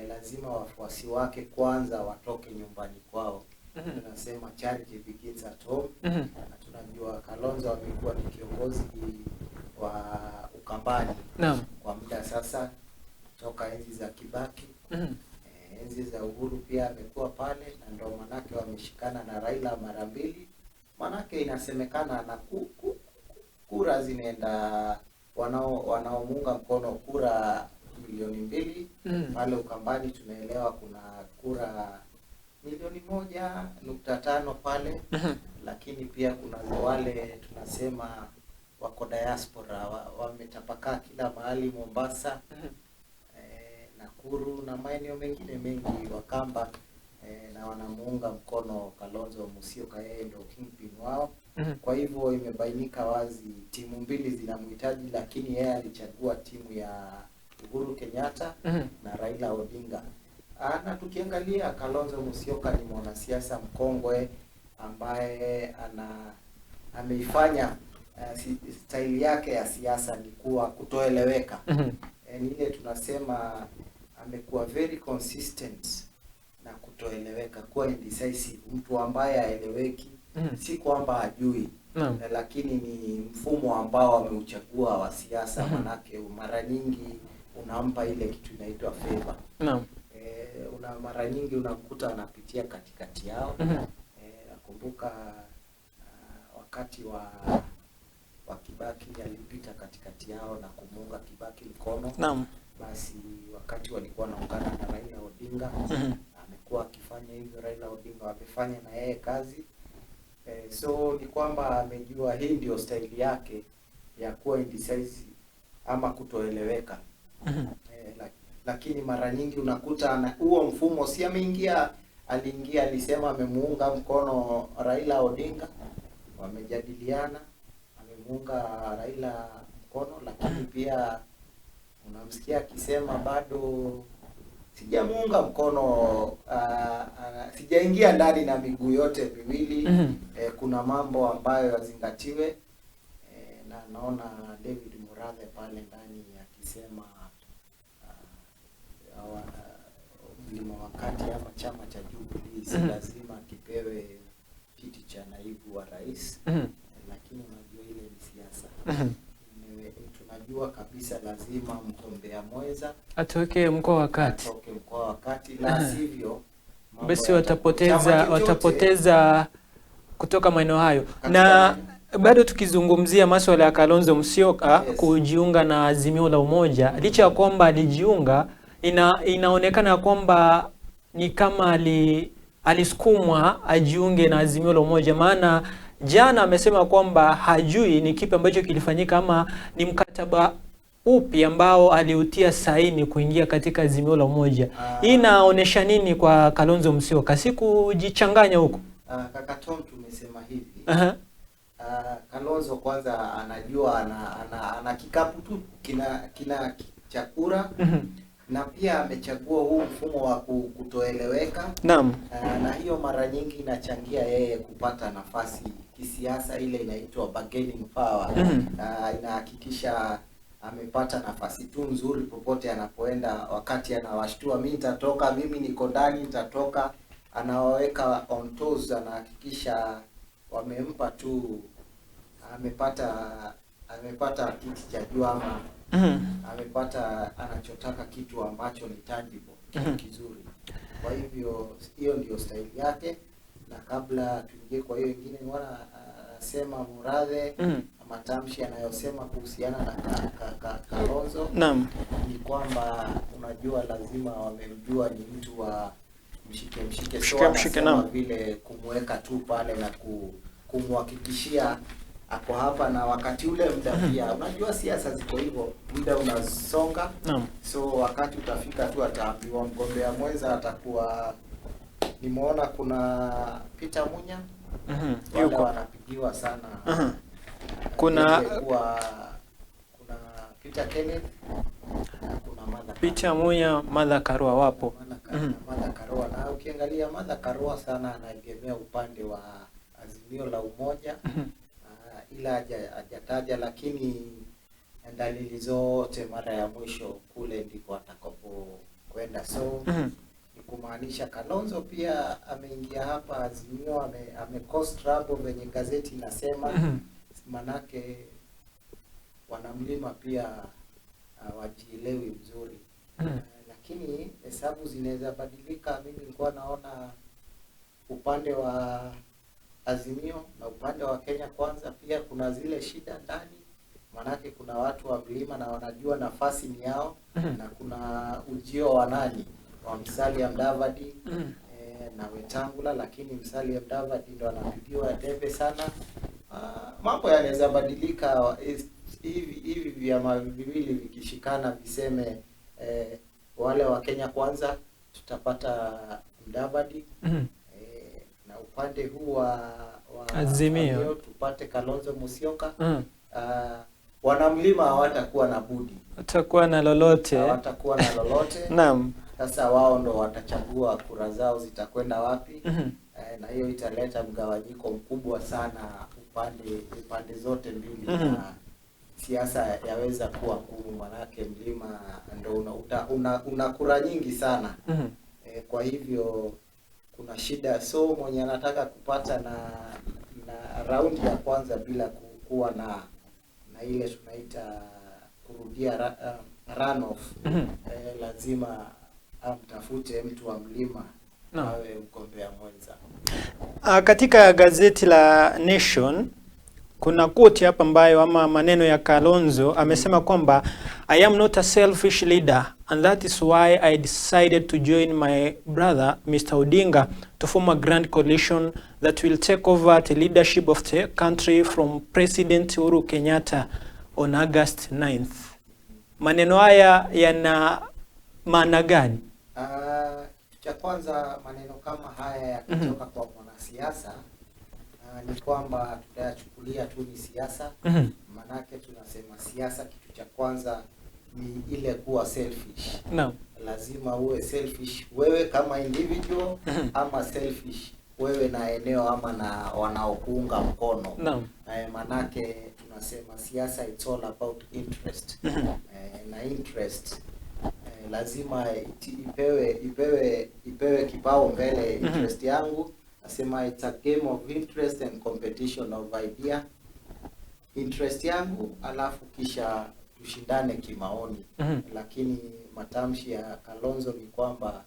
Lazima wafuasi wake kwanza watoke nyumbani kwao. Tunasema charity begins at home. Na tunajua Kalonzo amekuwa ni kiongozi wa Ukambani kwa muda sasa, toka enzi za Kibaki, enzi za Uhuru pia amekuwa pale, na ndo manake wameshikana na Raila mara mbili. Manake inasemekana na kura zinaenda wanaomuunga mkono kura milioni 2 pale Ukambani. Tunaelewa kuna kura milioni 1.5 pale, lakini pia kuna wale tunasema wako diaspora wametapakaa kila mahali Mombasa, Nakuru na maeneo mengine mengi Wakamba, na wanamuunga mkono Kalonzo Musyoka, yeye ndio kingpin wao. Kwa hivyo imebainika wazi timu mbili zinamhitaji, lakini yeye alichagua timu ya Uhuru Kenyatta na Raila Odinga. Na tukiangalia Kalonzo Musyoka ni mwanasiasa mkongwe ambaye ameifanya staili yake ya siasa ni kuwa kutoeleweka. Ni ile tunasema amekuwa very consistent na kutoeleweka, kuwa indecisive, mtu ambaye haeleweki. Si kwamba hajui, lakini ni mfumo ambao ameuchagua wa siasa, manake mara nyingi unampa ile kitu inaitwa favor. Una mara nyingi unamkuta anapitia katikati yao. Nakumbuka wakati wa Kibaki alipita katikati yao na kumuunga Kibaki mkono. Basi wakati walikuwa wanaungana na Raila Odinga, amekuwa akifanya hivyo. Raila Odinga wamefanya na yeye kazi. So ni kwamba amejua hii ndio staili yake ya kuwa indecisive ama kutoeleweka. Lakini mara nyingi unakuta huo mfumo si ameingia, aliingia alisema amemuunga mkono Raila Odinga, wamejadiliana, amemuunga Raila mkono, lakini pia unamsikia akisema bado sijamuunga mkono, sijaingia ndani na miguu yote miwili. Kuna mambo ambayo yazingatiwe, na naona David Murathe pale ndani akisema mlima wa kati ama chama cha Jubilee si lazima kipewe kiti cha naibu wa rais. Lakini unajua ile ni siasa. Tunajua kabisa lazima mgombea mwenza atoke mkoa wa kati, atoke mkoa wa kati, la sivyo mambo basi chama chochote watapoteza kutoka maeneo hayo. Katika Na bado tukizungumzia masuala ya Kalonzo Musyoka kujiunga na Azimio la Umoja, licha ya kwamba alijiunga, inaonekana kwamba ni kama alisukumwa ajiunge na Azimio la Umoja, maana jana amesema kwamba hajui ni kipi ambacho kilifanyika ama ni mkataba upi ambao aliutia saini kuingia katika Azimio la Umoja. Hii inaonyesha nini kwa Kalonzo Musyoka? Si kujichanganya huko? Kaka Tom, tumesema hivi. Kalonzo kwanza anajua ana kikapu tu kina cha kura, na pia amechagua huu mfumo wa kutoeleweka. Na hiyo mara nyingi inachangia yeye kupata nafasi kisiasa ile inaitwa bargaining power. Inahakikisha amepata nafasi tu nzuri popote anapoenda. Wakati anawashtua, mimi nitatoka, mimi niko ndani nitatoka, anawaweka on toes, anahakikisha wamempa tu, amepata kiti cha juu ama amepata anachotaka, kitu ambacho ni tangible, kitu kizuri. Kwa hivyo hiyo ndio staili yake. Na kabla tuingie kwa hiyo ingine, niona anasema Murathe, matamshi anayosema kuhusiana na Kalonzo ni kwamba unajua lazima wamemjua ni mtu wa mshike mshike, so Mshike mshike, anasema naam. vile kumweka tu pale na kumhakikishia ako hapa, na wakati ule muda pia, unajua siasa ziko hivyo, muda unasonga. So wakati utafika tu ataambiwa mgombea mwenza atakuwa, nimeona kuna Peter Munya, wale Yuko. wanapigiwa sana. Kuna Kuna Peter Kenneth na kuna Martha Peter Munya, Martha Karua wapo. Martha Karua, na ukiangalia Martha Karua sana anaegemea upande wa Azimio la Umoja. Ila hajataja, lakini dalili zote mara ya mwisho kule ndiko atakapo kwenda. So ni kumaanisha Kalonzo pia ameingia hapa Azimio, ame cause trouble venye gazeti inasema. Manake wanamlima pia hawajielewi mzuri. Lakini hesabu zinaweza badilika. Mimi nilikuwa naona upande wa Azimio na upande wa Kenya Kwanza pia kuna zile shida ndani, manake kuna watu wa mlima na wanajua nafasi ni yao. Na kuna ujio wa nani wa Musalia Mudavadi na Wetangula, lakini Musalia Mudavadi ndo anapigiwa debe sana. Mambo yanaweza badilika hivi vyama viwili vikishikana viseme, wale wa Kenya Kwanza tutapata Mudavadi, na upande huu wa Azimio tupate Kalonzo Musyoka. Wanamlima hawatakuwa na budi, Watakuwa na lolote. Hawatakuwa na lolote. Sasa wao ndo watachagua kura zao zitakwenda wapi. Na hiyo italeta mgawanyiko mkubwa sana upande zote mbili. Na siasa yaweza kuwa ngumu, manake mlima ndo una kura nyingi sana. Kwa hivyo kuna shida, so mwenye anataka kupata na raundi ya kwanza bila kuwa na ile tunaita kurudia runoff, lazima amtafute mtu wa mlima awe mgombea mwenza. Katika gazeti la Nation kuna quote hapa ambayo ama maneno ya Kalonzo amesema kwamba I am not a selfish leader and that is why I decided to join my brother Mr. Odinga to form a grand coalition that will take over the leadership of the country from President Uhuru Kenyatta on August 9th. Maneno haya yana maana gani? Kitu cha kwanza, maneno kama haya yakitoka kwa mwanasiasa, ni kwamba tutayachukulia tu ni siasa. Manake tunasema siasa, kitu cha kwanza ni ile kuwa selfish. Lazima uwe selfish wewe kama individual, ama selfish wewe na eneo ama na wanaokuunga mkono. Manake tunasema siasa, it's all about interest. Na interest, lazima ipewe kipao mbele, interest yangu. Nasema it's a game of interest and competition of idea. Interest yangu, alafu kisha tushindane kimaoni. Lakini matamshi ya Kalonzo ni kwamba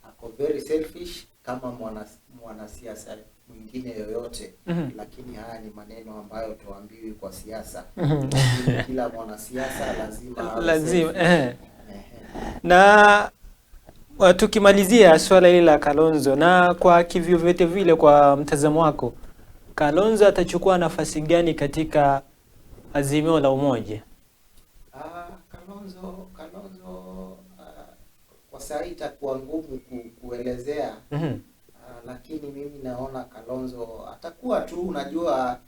ako very selfish kama mwanasiasa mwingine yoyote. Lakini haya ni maneno ambayo tuambiwi kwa siasa. Lakini kila mwanasiasa lazima awe Lazima selfish. Eh. Na tukimalizia swala hili la Kalonzo, na kwa kivyovyote vile, kwa mtazamo wako, Kalonzo atachukua nafasi gani katika Azimio la Umoja? Kalonzo, kwa saa hii itakuwa ngumu kuelezea. Lakini mimi naona Kalonzo atakuwa tu, unajua,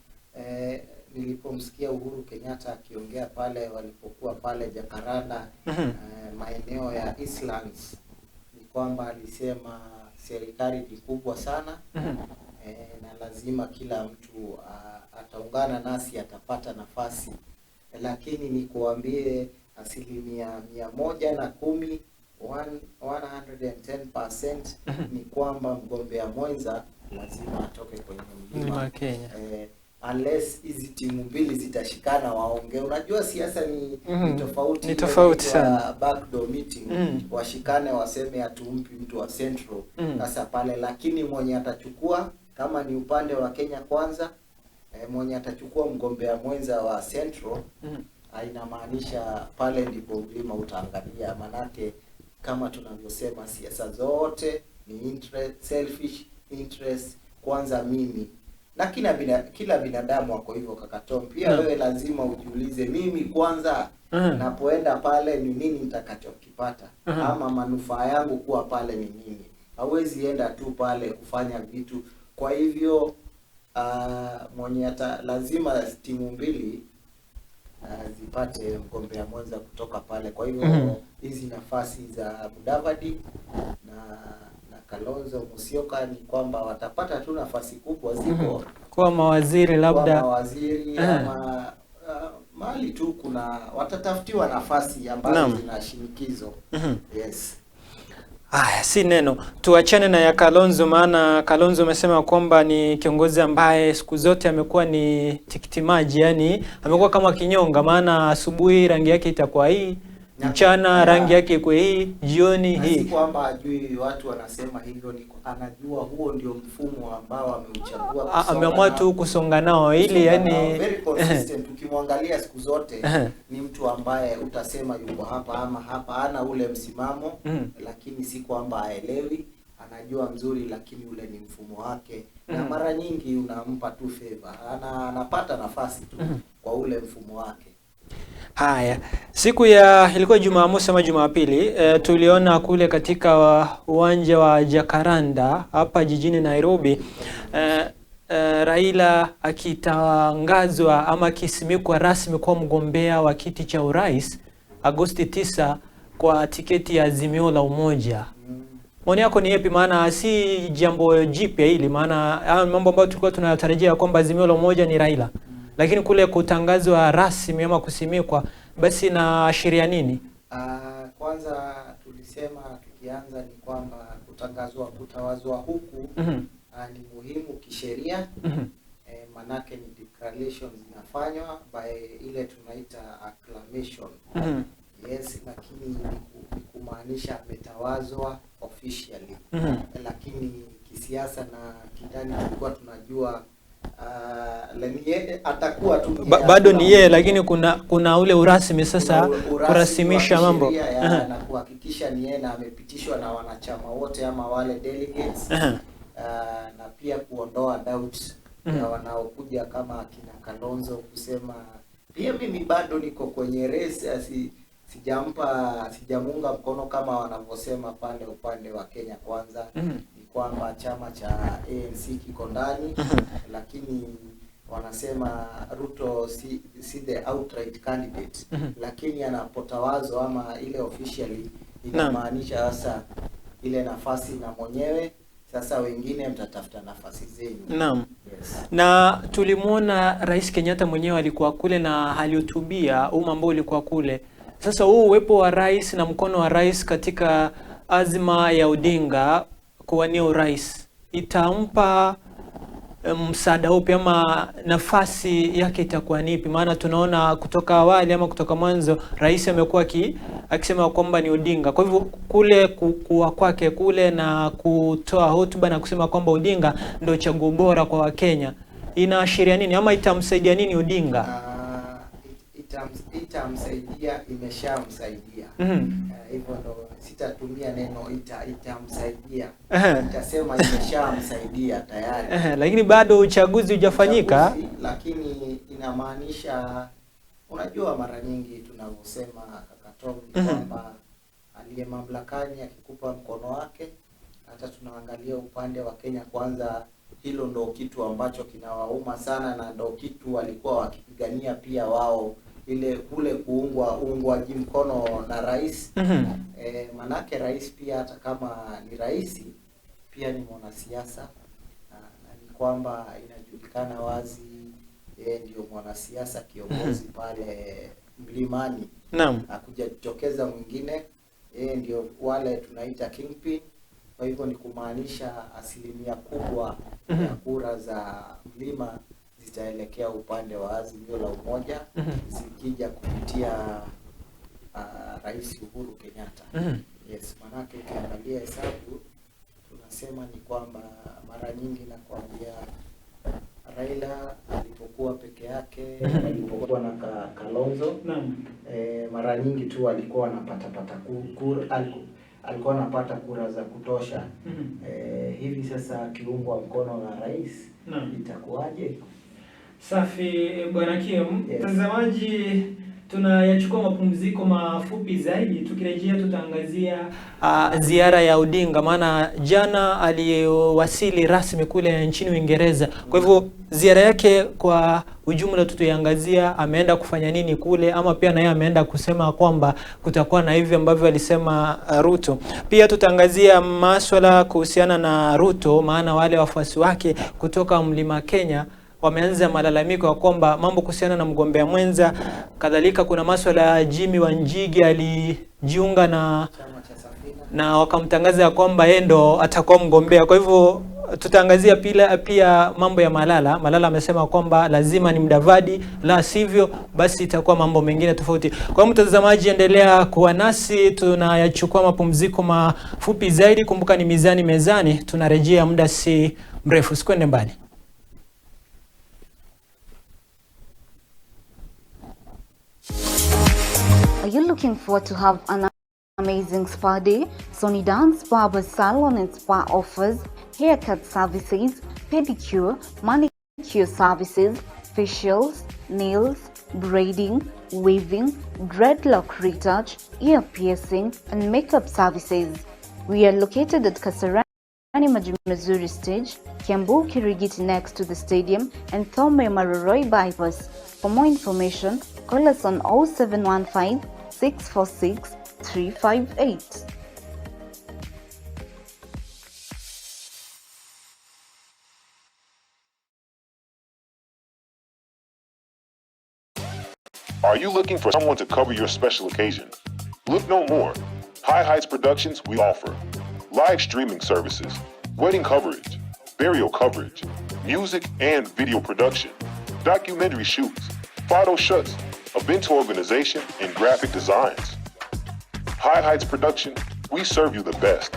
nilipomsikia Uhuru Kenyatta akiongea pale walipokuwa pale Jakaranda, maeneo ya Eastlands, ni kwamba alisema serikali ni kubwa sana. Na lazima kila mtu ataungana nasi atapata nafasi, lakini nikuambie 110%, 110% ni kwamba mgombea mwenza lazima atoke kwenye mlima Kenya. Unless hizi timu mbili zitashikana waongee. Unajua siasa ni, ni tofauti, Ni tofauti sana. Backdoor meeting washikane waseme hatumpi mtu wa Central sasa pale, lakini mwenye atachukua kama ni upande wa Kenya Kwanza, mwenye atachukua mgombea mwenza wa Central inamaanisha pale ndipo mlima utaangalia, manake kama tunavyosema siasa zote ni interest, selfish interest, kwanza mimi na kila binadamu ako hivyo kaka Tom. Pia wewe lazima ujiulize, mimi kwanza napoenda pale ni nini nitakachokipata, ama manufaa yangu kuwa pale ni nini. Hauwezi enda tu pale kufanya vitu. Kwa hivyo mwenye lazima timu mbili zipate mgombea mwenza kutoka pale. Kwa hivyo hizi nafasi za Mudavadi na Kalonzo Musyoka ni kwamba watapata tu nafasi kubwa ziko kwa mawaziri, labda kwa mawaziri ama mali tu kuna watatafutiwa nafasi ambazo zina shinikizo. Yes. Aya, si neno. Tuachane na ya Kalonzo, maana Kalonzo amesema kwamba ni kiongozi ambaye siku zote amekuwa ni tikiti maji, yani amekuwa kama kinyonga, maana asubuhi rangi yake itakuwa hii, mchana rangi yake iko hii, jioni hii. Si kwamba ajui watu wanasema hivyo, ni anajua huo ndio mfumo ambao ameuchagua. Ameamua tu kusonga nao ili yani very consistent. Ukimwangalia siku zote ni mtu ambaye utasema yuko hapa ama hapa, ana ule msimamo lakini si kwamba aelewi, anajua mzuri, lakini ule ni mfumo wake na mara nyingi unampa tu favor, anapata nafasi tu kwa ule mfumo wake. Haya, siku ya ilikuwa Jumamosi ama Jumapili, tuliona kule katika uwanja wa Jacaranda hapa jijini Nairobi, Raila akitangazwa ama akisimikwa rasmi kuwa mgombea wa kiti cha urais Agosti 9 kwa tiketi ya Azimio la Umoja. Maoni yako ni yapi? Maana si jambo jipya hili, maana mambo ambayo tulikuwa tunatarajia kwamba Azimio la Umoja ni Raila, lakini kule kutangazwa rasmi ama kusimikwa basi inaashiria nini? Kwanza tulisema tukianza ni kwamba kutangazwa kutawazwa huku ni muhimu kisheria. Manake ni declaration zinafanywa by ile tunaita acclamation. Yes, lakini ni kumaanisha ametawazwa officially. Lakini kisiasa na kindani tulikuwa tunajua atakuwa tu bado ni yeye, lakini kuna ule urasmi sasa, kurasimisha mambo na kuhakikisha ni yeye na amepitishwa na wanachama wote ama wale delegates. Na pia kuondoa doubt ya wanaokuja kama akina Kalonzo kusema pia mimi bado niko kwenye race, sijamuunga mkono kama wanavyosema pale upande wa Kenya Kwanza. Ni kwamba chama cha ANC kiko ndani, lakini wanasema Ruto si the outright candidate, lakini anapotawazwa ama ile officially inamaanisha sasa ile nafasi na mwenyewe sasa wengine mtatafuta nafasi zenu. Naam. Yes. Na tulimuona Rais Kenyatta mwenyewe alikuwa kule na alihutubia umma ambao ulikuwa kule. Sasa huu uwepo wa rais na mkono wa rais katika azma ya Odinga kuwania urais itampa msaada upi ama nafasi yake itakuwa nipi? Maana tunaona kutoka awali ama kutoka mwanzo rais amekuwa akisema kwamba ni Odinga. Kwa hivyo kule kuwa kwake kule na kutoa hotuba na kusema kwamba Odinga ndio chaguo bora kwa Wakenya inaashiria nini ama itamsaidia nini Odinga? Itamsaidia, imeshamsaidia. Hivyo ndo sitatumia neno itamsaidia. Nitasema imeshamsaidia tayari. Lakini bado uchaguzi hujafanyika. Lakini inamaanisha, unajua mara nyingi tunavyosema kaka Tom ni kwamba aliye mamlakani akikupa mkono wake, hata tunaangalia upande wa Kenya Kwanza, hilo ndo kitu ambacho kinawauma sana na ndo kitu walikuwa wakipigania pia wao, ile kule kuungwa ungwaji mkono na rais. Manake rais pia hata kama ni rais pia ni mwanasiasa, na ni kwamba inajulikana wazi yeye ndio mwanasiasa kiongozi pale Mlimani. Naam. Hakujatokeza mwingine, yeye ndio wale tunaita kingpin. Kwa hivyo ni kumaanisha asilimia kubwa ya kura za mlima zitaelekea upande wa Azimio la Umoja zikija kupitia Rais Uhuru Kenyatta. Yes, manake ukiangalia hesabu tunasema ni kwamba mara nyingi nakwambia Raila alipokuwa peke yake, alipokuwa na Kalonzo, Naam. mara nyingi tu alikuwa anapata kura, alikuwa anapata kura za kutosha. Hivi sasa akiungwa mkono na rais, Naam. itakuwaje? Safi Bwana Kim. Yes. Mtazamaji, tunayachukua mapumziko mafupi zaidi. Tukirejea tutaangazia ziara ya Odinga, maana jana aliwasili rasmi kule nchini Uingereza. Kwa hivyo ziara yake kwa ujumla tutaiangazia, ameenda kufanya nini kule, ama pia na yeye ameenda kusema kwamba kutakuwa na hivi ambavyo alisema Ruto. Pia tutaangazia maswala kuhusiana na Ruto, maana wale wafuasi wake kutoka Mlima Kenya wameanza malalamiko ya kwamba mambo kuhusiana na mgombea mwenza. Kadhalika kuna maswala ya Jimmy Wanjigi alijiunga na Chama cha Safina. na wakamtangaza ya kwamba yeye ndo atakuwa mgombea. Kwa hivyo tutaangazia pia mambo ya Malala. Malala amesema kwamba lazima ni Mudavadi, la sivyo basi itakuwa mambo mengine tofauti. Kwa hiyo mtazamaji, endelea kuwa nasi, tunayachukua mapumziko mafupi zaidi. Kumbuka ni Mizani Mezani, tunarejea muda si mrefu, sikwende mbali. Are you looking forward to have an amazing spa day? Sony Dance Barber Salon and Spa offers haircut services, pedicure, manicure services, facials, nails, braiding, weaving, dreadlock retouch, ear piercing, and makeup services. We are located at Kasarani Maji Stage, Kiambu Kirigiti next to the stadium, and Thome Maroroi Bypass. For more information, call us on 0715 646 358. Are you looking for someone to cover your special occasion? Look no more. High Heights Productions, we offer live streaming services, wedding coverage, burial coverage, music and video production, documentary shoots, photo shoots, event organization, and graphic designs. High Heights Production, we serve you the best.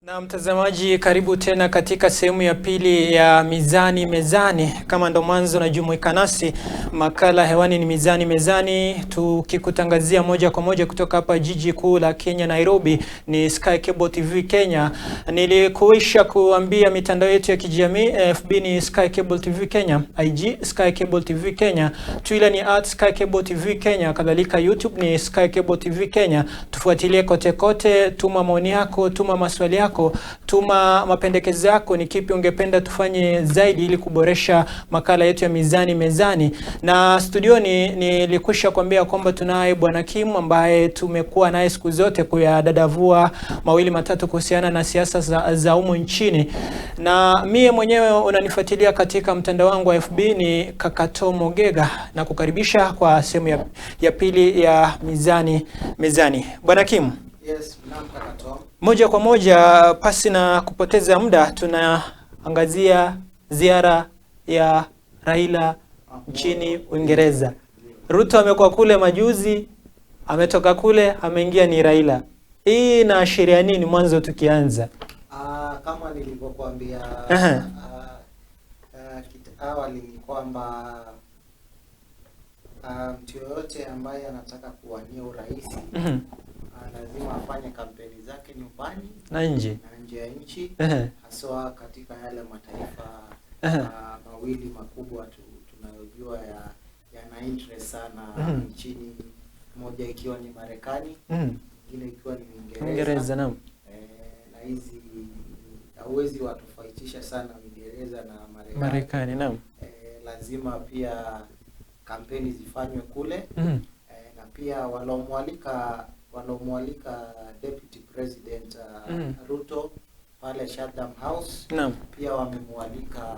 Na mtazamaji, karibu tena katika sehemu ya pili ya Mizani Mezani. Kama ndo mwanzo unajumuika nasi, makala hewani ni Mizani Mezani, tukikutangazia moja kwa moja kutoka hapa jiji kuu la Kenya, Nairobi. Ni Sky Cable TV Kenya. Nilikuisha kuambia mitandao yetu ya kijamii, FB ni Sky Cable TV Kenya, IG Sky Cable TV Kenya, Twitter ni @SkyCableTV Kenya, kadhalika YouTube ni Sky Cable TV Kenya. Tufuatilie kote kote, tuma maoni yako, tuma maswali yako, tuma mapendekezo yako, ni kipi ungependa tufanye zaidi ili kuboresha makala yetu ya Mizani Mezani. Na studioni nilikwisha kuambia kwamba tunaye Bwana Kim ambaye tumekuwa naye siku zote kuyadadavua mawili matatu kuhusiana na siasa za humu nchini. Na mie mwenyewe unanifuatilia katika mtandao wangu wa FB ni Kakatomo Gega, na kukaribisha kwa sehemu ya pili ya Mizani Mezani. Bwana Kim, Yes, naam kaka Tom. moja kwa moja pasi na kupoteza muda tunaangazia ziara ya Raila nchini Uingereza. Ruto amekuwa kule majuzi, ametoka kule, ameingia ni Raila. Hii inaashiria nini mwanzo tukianza? Kama nilivyokuambia awali ni kwamba mtu yoyote ambaye anataka kuwania urais lazima afanye kampeni zake nyumbani Na nje. na nje ya nchi, haswa katika yale mataifa mawili makubwa tunayojua yana interest sana nchini, moja ikiwa ni Marekani, nyingine ikiwa ni Uingereza. Uingereza, naam. Na hizi Hauwezi watofautisha sana Uingereza na Marekani. Marekani, naam. Lazima pia kampeni zifanywe kule. Na pia walomwalika Deputy President Ruto pale Chatham House, pia wamemwalika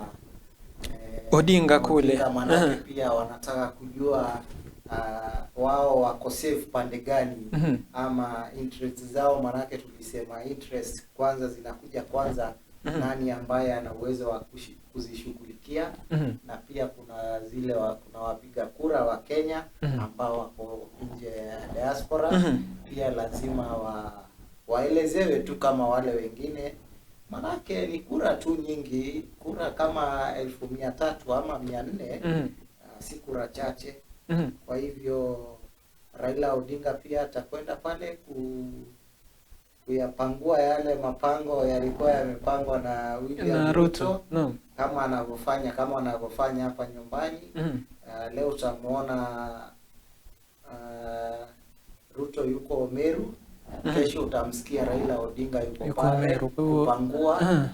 Odinga kule. Odinga, manake pia wanataka kujua wao wako safe pande gani ama interest zao, manake tulisema interest kwanza zinakuja kwanza, nani ambaye ana uwezo wa kuzishughulikia. Na pia kuna zile kuna wapiga kura wa Kenya ambao wako nje ya diaspora, pia lazima waelezewe tu kama wale wengine, manake ni kura tu nyingi, kura kama 300,000 ama 400, si kura chache. Kwa hivyo Raila Odinga pia atakwenda pale kuyapangua yale mapango yalikuwa yamepangwa na William Na Ruto, Ruto, naam. kama anavyofanya hapa nyumbani. Leo utamuona Ruto yuko Meru, kesho utamsikia Raila Odinga yuko Yuko pale Meru, kwa hivyo- kupangua.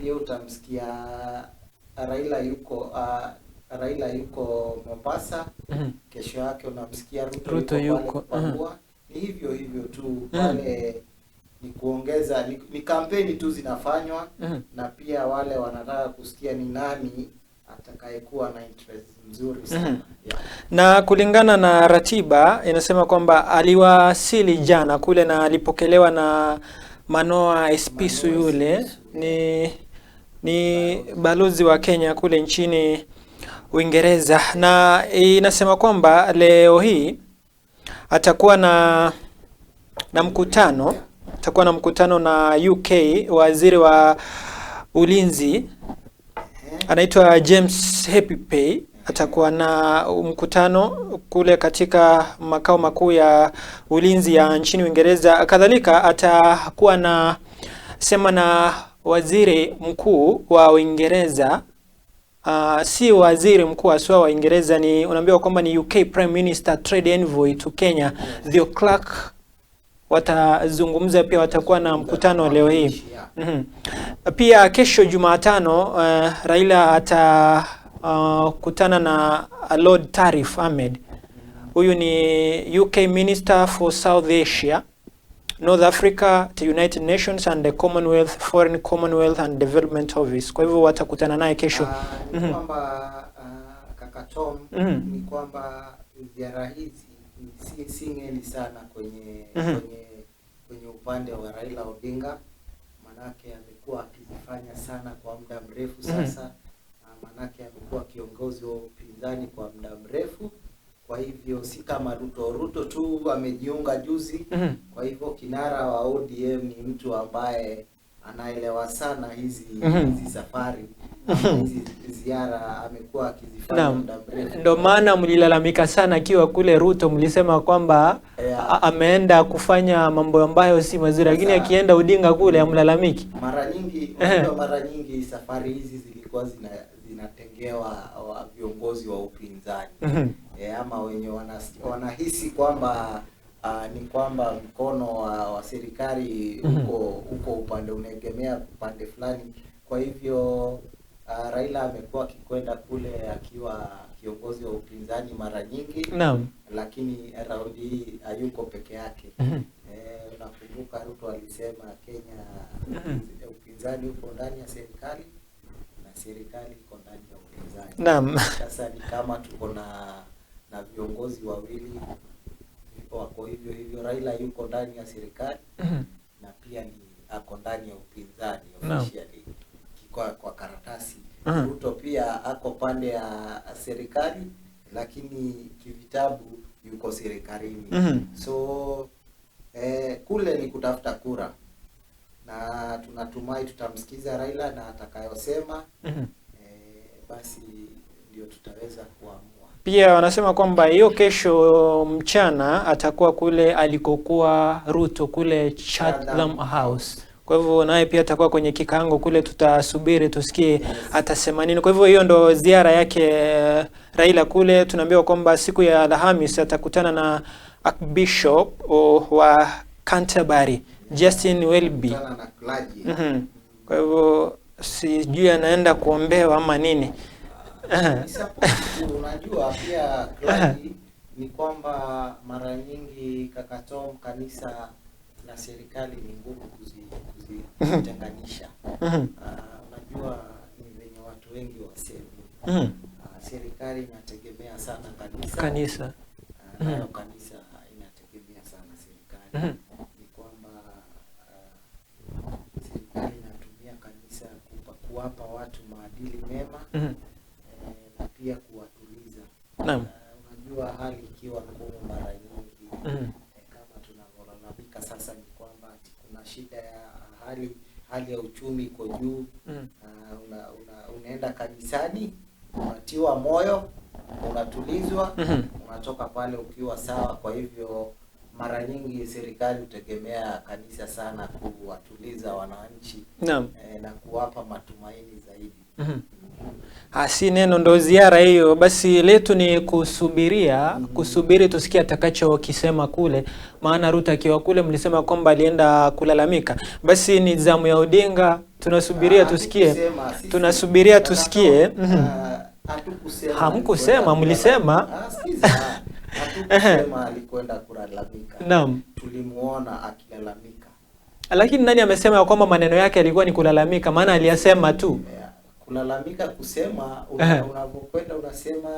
Pia utamsikia Raila yuko Mombasa, kesho yake unamsikia Ruto, Ruto yuko pale yuko, kupangua. Ni hivyo hivyo tu pale, ni kuongeza ni kampeni tu zinafanywa, na pia wale wanataka kusikia ni nani atakayekuwa na interest mzuri sana. Yeah. Na kulingana na ratiba inasema kwamba aliwasili jana kule na alipokelewa na Manoa Esipisu, Manoa yule Esipisu. ni balozi wa Kenya kule nchini Uingereza, na inasema kwamba leo hii atakuwa na mkutano, atakuwa na mkutano na UK waziri wa ulinzi anaitwa James Heappey, atakuwa na mkutano kule katika makao makuu ya ulinzi ya nchini Uingereza. Kadhalika atakuwa na sema na waziri mkuu wa Uingereza. Si waziri mkuu haswa wa Uingereza, ni unaambiwa kwamba ni UK Prime Minister Trade Envoy to Kenya Theo Clark, watazungumza pia, watakuwa na mkutano leo hii. Pia kesho Jumatano, Raila atakutana na Lord Tarif Ahmed. Huyu ni UK Minister for South Asia, North Africa, the United Nations and the Commonwealth, Foreign Commonwealth and Development Office. Kwa hivyo watakutana naye kesho. Ni kwamba kaka Tom, ni kwamba ziara hizi si ngeni sana kwenye kwenye upande wa Raila Odinga, manake amekuwa akizifanya sana kwa muda mrefu sasa. Manake amekuwa kiongozi wa upinzani kwa muda mrefu, kwa hivyo si kama Ruto. Ruto tu amejiunga juzi. Kwa hivyo kinara wa ODM ni mtu ambaye anaelewa sana hizi hizi safari ama hizi ziara amekuwa akizifanya muda mrefu. Ndo maana mlilalamika sana akiwa kule Ruto, mlisema kwamba ameenda kufanya mambo ambayo si mazuri, lakini akienda Odinga kule amlalamiki. Mara nyingi, unajua, mara nyingi safari hizi zilikuwa zinatengewa wa viongozi wa upinzani ama wenye wanahisi kwamba ni kwamba mkono wa serikali uko upande unaegemea upande fulani. Kwa hivyo Raila amekuwa akikwenda kule akiwa kiongozi wa upinzani mara nyingi, lakini raundi hii hayuko peke yake. Unakumbuka Ruto alisema Kenya upinzani uko ndani ya serikali na serikali iko ndani ya upinzani. Sasa ni kama tuko na viongozi wawili wako hivyo hivyo. Raila yuko ndani ya serikali na pia ni ako ndani ya upinzani officially kwa karatasi. Ruto pia ako pande ya serikali lakini kivitabu yuko serikalini. So kule ni kutafuta kura na tunatumai tutamsikiza Raila na atakayosema, basi ndio tutaweza kuamua. Pia wanasema kwamba hiyo kesho mchana atakuwa kule alikokuwa Ruto kule Chatham House. Kwa hivyo naye pia atakuwa kwenye kikaango kule, tutasubiri tusikie atasema nini. Kwa hivyo hiyo ndo ziara yake Raila kule. Tunaambiwa kwamba siku ya Alhamis atakutana na Archbishop wa Canterbury Justin Welby. Kutana na clergy. Kwa hivyo sijui anaenda kuombewa ama nini. Ni support tu. Unajua pia Claudi, ni kwamba mara nyingi kaka Tom, kanisa na serikali ni ngumu kuzitenganisha. Unajua ni venye watu wengi wasemi. Serikali inategemea sana kanisa. Kanisa. Nayo kanisa inategemea sana serikali. Ni kwamba serikali inatumia kanisa kuwapa watu maadili mema na pia kuwatuliza. Unajua hali ikiwa ngumu mara nyingi kama tunavyolalamika sasa ni kwamba ati kuna shida ya hali ya uchumi iko juu. Unaenda kanisani, unatiwa moyo, unatulizwa, unatoka pale ukiwa sawa. Kwa hivyo mara nyingi serikali hutegemea kanisa sana kuwatuliza wananchi na kuwapa matumaini zaidi. Si neno ndo ziara hiyo. Basi letu ni kusubiria, kusubiri tusikie atakachokisema kule, maana Ruto akiwa kule mlisema kwamba alienda kulalamika. Basi ni zamu ya Odinga, tunasubiria tusikie. Tunasubiria tusikie. Hatukusema Hamkusema, alikwenda mlisema. Sikiza. Hatukusema alikwenda kulalamika. Tulimuona akilalamika. Lakini nani amesema kwamba maneno yake yalikuwa ni kulalamika? Maana aliyasema tu. Kulalamika kusema unavyokwenda unasema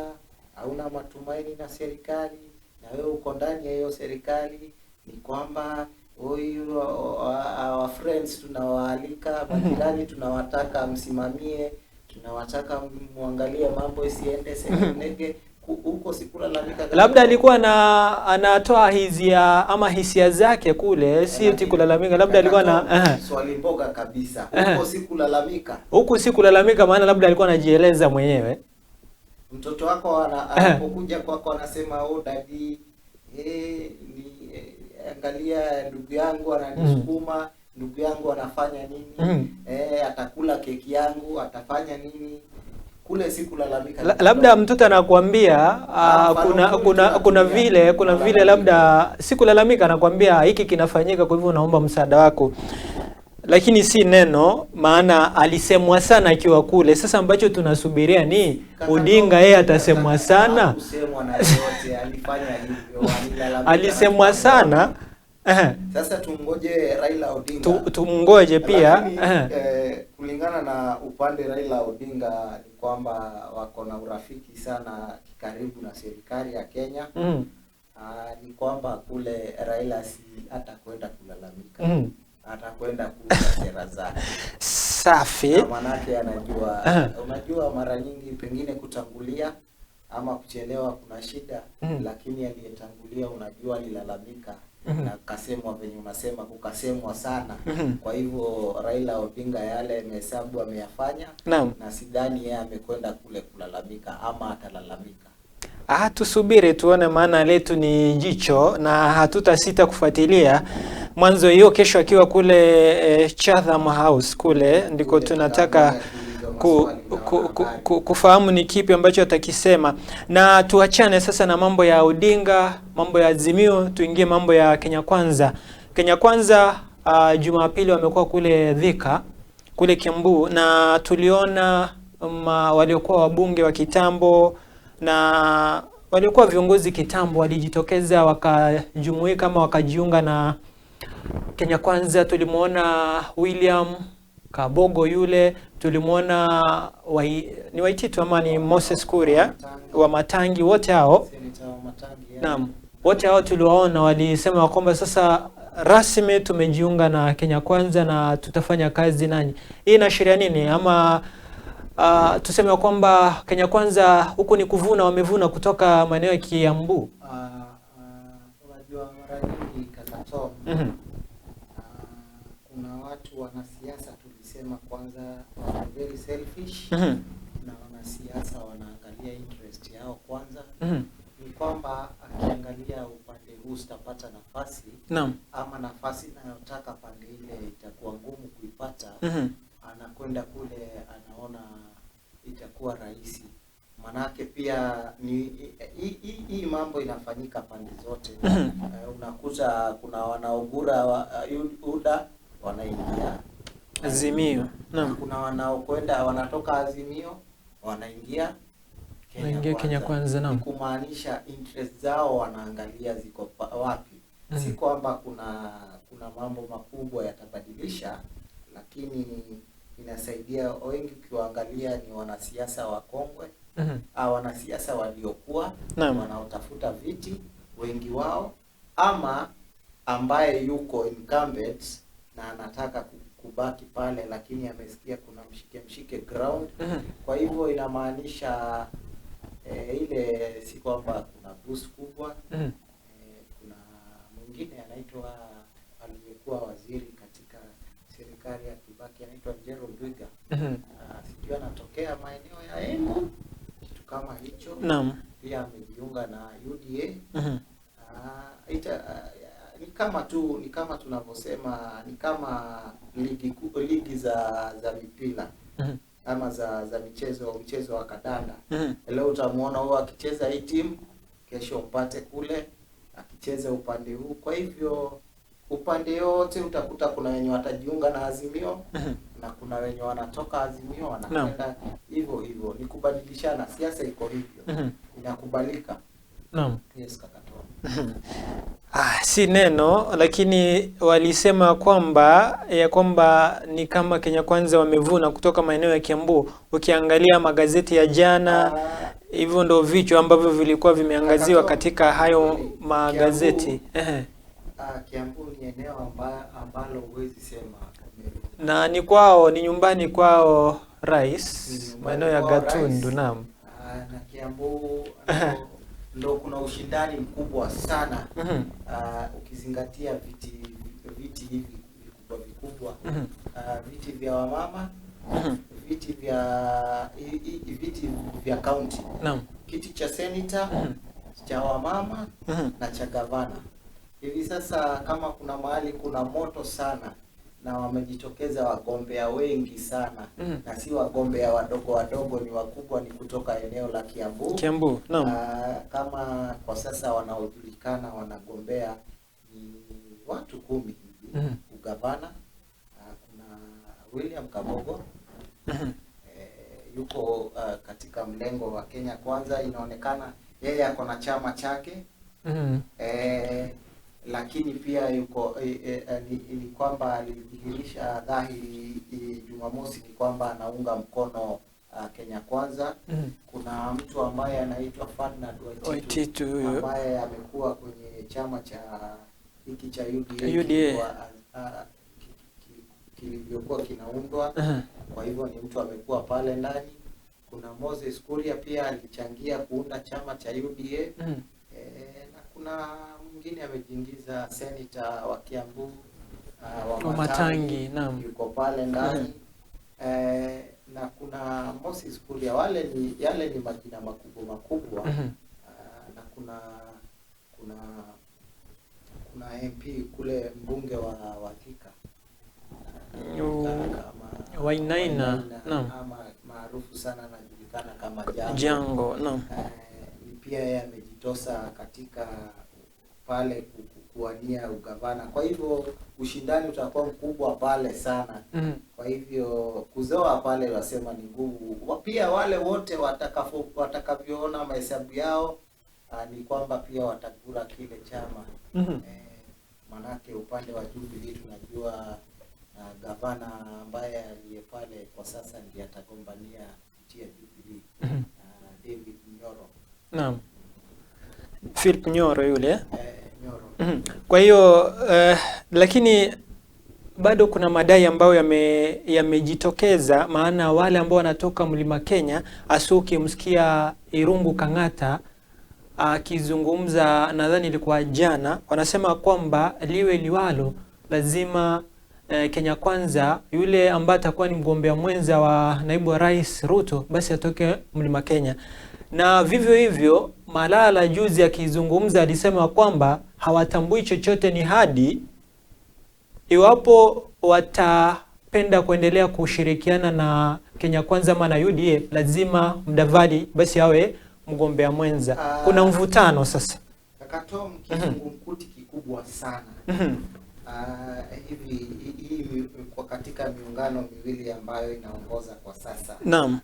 hauna matumaini na serikali, na wewe uko ndani ya hiyo serikali. Ni kwamba huyu our friends tunawaalika, majirani tunawataka msimamie, tunawataka muangalie mambo isiende sekenege. Huko si kulalamika kabisa. Labda alikuwa anatoa hisia ama hisia zake kule, si eti kulalamika. Labda alikuwa na swali mboga kabisa. Huko si kulalamika. Huku si kulalamika, maana labda alikuwa anajieleza mwenyewe. Mtoto wako anapokuja kwako anasema, oh daddy, ni angalia ndugu yangu ananisukuma, ndugu yangu anafanya nini? Atakula keki yangu, atafanya nini? Kule si kulalamika. Labda mtoto anakuambia kuna vile, kuna vile labda si kulalamika, anakuambia hiki kinafanyika, kwa hivyo naomba msaada wako. Lakini si neno, maana alisemwa sana akiwa kule. Sasa ambacho tunasubiria ni Odinga, yeye atasemwa sana. Hakusemwa na yote, alifanya hivyo, alilalamika. Alisemwa sana. Sasa tumngoje Raila Odinga. Tumngoje pia. Lakini, kulingana na upande Raila Odinga ni kwamba wako na urafiki sana kikaribu na serikali ya Kenya. Ni kwamba kule Raila si hatakwenda kulalamika. Atakwenda kuuza sera zake. Safi. Na manake anajua, unajua mara nyingi pengine kutangulia ama kuchelewa kuna shida, lakini aliyetangulia unajua alilalamika na kasemwa venye unasema, kukasemwa sana. Kwa hivyo Raila Odinga yale mahesabu ameyafanya, na sidhani yeye amekwenda kule kulalamika ama atalalamika. Tusubiri tuone, maana letu ni jicho na hatutasita kufuatilia. Mwanzo hiyo kesho akiwa kule Chatham House kule ndiko tunataka kufahamu ni kipi ambacho atakisema. Na tuachane sasa na mambo ya Odinga, mambo ya Azimio, tuingie mambo ya Kenya Kwanza. Kenya Kwanza Jumapili wamekuwa kule Thika, kule Kiambu, na tuliona waliokuwa wabunge wa kitambo na waliokuwa viongozi kitambo walijitokeza wakajumuika ama wakajiunga na Kenya Kwanza. Tulimuona William Kabogo yule, tulimuona ni Waititu ama ni Moses Kuria wa Matangi, wote hao. Naam, wote hao tuliwaona walisema kwamba sasa rasmi tumejiunga na Kenya Kwanza na tutafanya kazi nanyi. Hii inaashiria nini? Ama tuseme kwamba Kenya Kwanza huku ni kuvuna, wamevuna kutoka maeneo ya Kiambu. Unajua mara nyingi kaka Tom, kuna watu wanasiasa tulisema kwanza wako very selfish, na wanasiasa wanaangalia interest yao kwanza. Ni kwamba akiangalia upande huu sitapata nafasi, ama nafasi inayotaka pande ile itakuwa ngumu kuipata, anakwenda kule anaona itakuwa rahisi. Manake pia ni hii mambo inafanyika pande zote. Unakuta kuna wanaogura UDA wanaingia Azimio. Na Naam. kuna wanaokwenda wanatoka Azimio wanaingia Wanaingia Kenya Kwanza, naam. Ni kumaanisha interest zao wanaangalia ziko wapi. Si kwamba kuna mambo makubwa yatabadilisha, lakini inasaidia wengi. Ukiwaangalia ni wanasiasa wakongwe, wanasiasa waliokuwa wanaotafuta viti wengi wao, ama ambaye yuko incumbent na anataka kubaki pale, lakini amesikia kuna mshike mshike ground. Kwa hivyo inamaanisha ile si kwamba kuna boost kubwa. Kuna mwingine anaitwa, aliyekuwa waziri katika serikali ya Kibaki, anaitwa Njeru Ndwiga. Sijui anatokea maeneo ya Embu, kitu kama hicho. Pia amejiunga na UDA. Ni kama tunavyosema, ni kama ligi za mipira ama za mchezo wa kandanda. Leo utamuona huyo akicheza hii timu, kesho mpate kule akicheza upande huu. Kwa hivyo upande yote utakuta kuna wenye watajiunga na Azimio na kuna wenye wanatoka Azimio wanakwenda hivyo hivyo. Ni kubadilishana, siasa iko hivyo. Inakubalika. Yes, kaka Tom. Si neno, lakini walisema kwamba ya kwamba ni kama Kenya Kwanza wamevuna kutoka maeneo ya Kiambu. Ukiangalia magazeti ya jana, hivyo ndo vichwa ambavyo vilikuwa vimeangaziwa Kaka Tom, katika hayo kweli, magazeti. Kiambu ni eneo ambalo huwezi sema wamevuna. Na ni kwao, ni nyumbani kwao rais, Ni nyumbani maeneo ya kwao Gatundu, rais. naam. Na Kiambu ndo kuna ushindani mkubwa sana. Ukizingatia viti hivi vikubwa vikubwa, viti vya wamama, viti vya viti vya county, kiti cha senator, cha wamama na cha gavana. Hivi sasa kama kuna mahali kuna moto sana na wamejitokeza wagombea wengi sana, na si wagombea wadogo wadogo, ni wakubwa, ni kutoka eneo la Kiambu. Kiambu, naam. Kama kwa sasa wanaojulikana wanagombea ni watu 10 hivi ugavana. Kuna William Kabogo, yuko katika mlengo wa Kenya Kwanza, inaonekana yeye ako na chama chake. Lakini pia yuko ni kwamba alidhihirisha dhahiri Jumamosi ni kwamba anaunga mkono Kenya Kwanza. Kuna mtu ambaye anaitwa Ferdinand Waititu, Waititu huyo. ambaye amekuwa kwenye chama cha hiki cha UDA, UDA. Kilivyokuwa kinaundwa. Kwa hivyo ni mtu amekuwa pale ndani. Kuna Moses Kuria pia alichangia kuunda chama cha UDA. Na kuna mwingine amejiingiza, senator wa Kiambu, wa Wamatangi, naam. yuko pale ndani. Na kuna Moses Kuria, yale ni majina makubwa makubwa. Na kuna MP kule, mbunge wa Thika, kama Wainaina, Wainaina, naam. ama maarufu sana anajulikana kama Jango. Jango, naam. Pia yeye amejitosa katika pale kuwania ugavana. Kwa hivyo ushindani utakuwa mkubwa pale sana. Kwa hivyo kuzoa pale wasema ni ngumu. Pia wale wote watakavyoona mahesabu yao, ni kwamba pia watakura kile chama. Manake upande wa Jubilee tunajua gavana ambaye aliye pale kwa sasa ndiye atagombania kupitia Jubilee, David Nyoro. Naam. Philip Nyoro yule. Nyoro. Kwa hiyo lakini bado kuna madai ambayo yamejitokeza, maana wale ambao wanatoka Mlima Kenya, hasa ukimsikia Irungu Kang'ata akizungumza, nadhani ilikuwa jana, wanasema kwamba liwe liwalo, lazima Kenya Kwanza yule ambaye atakuwa ni mgombea mwenza wa naibu wa rais Ruto basi atoke Mlima Kenya. Na vivyo hivyo Malala juzi akizungumza alisema kwamba hawatambui chochote ni hadi iwapo watapenda kuendelea kushirikiana na Kenya Kwanza ama na UDA, lazima Mudavadi basi awe mgombea mwenza. Kuna mvutano sasa. Kaka Tom, kizungumkuti kikubwa sana. Hivi hii kwa katika miungano miwili ambayo inaongoza kwa sasa. Naam.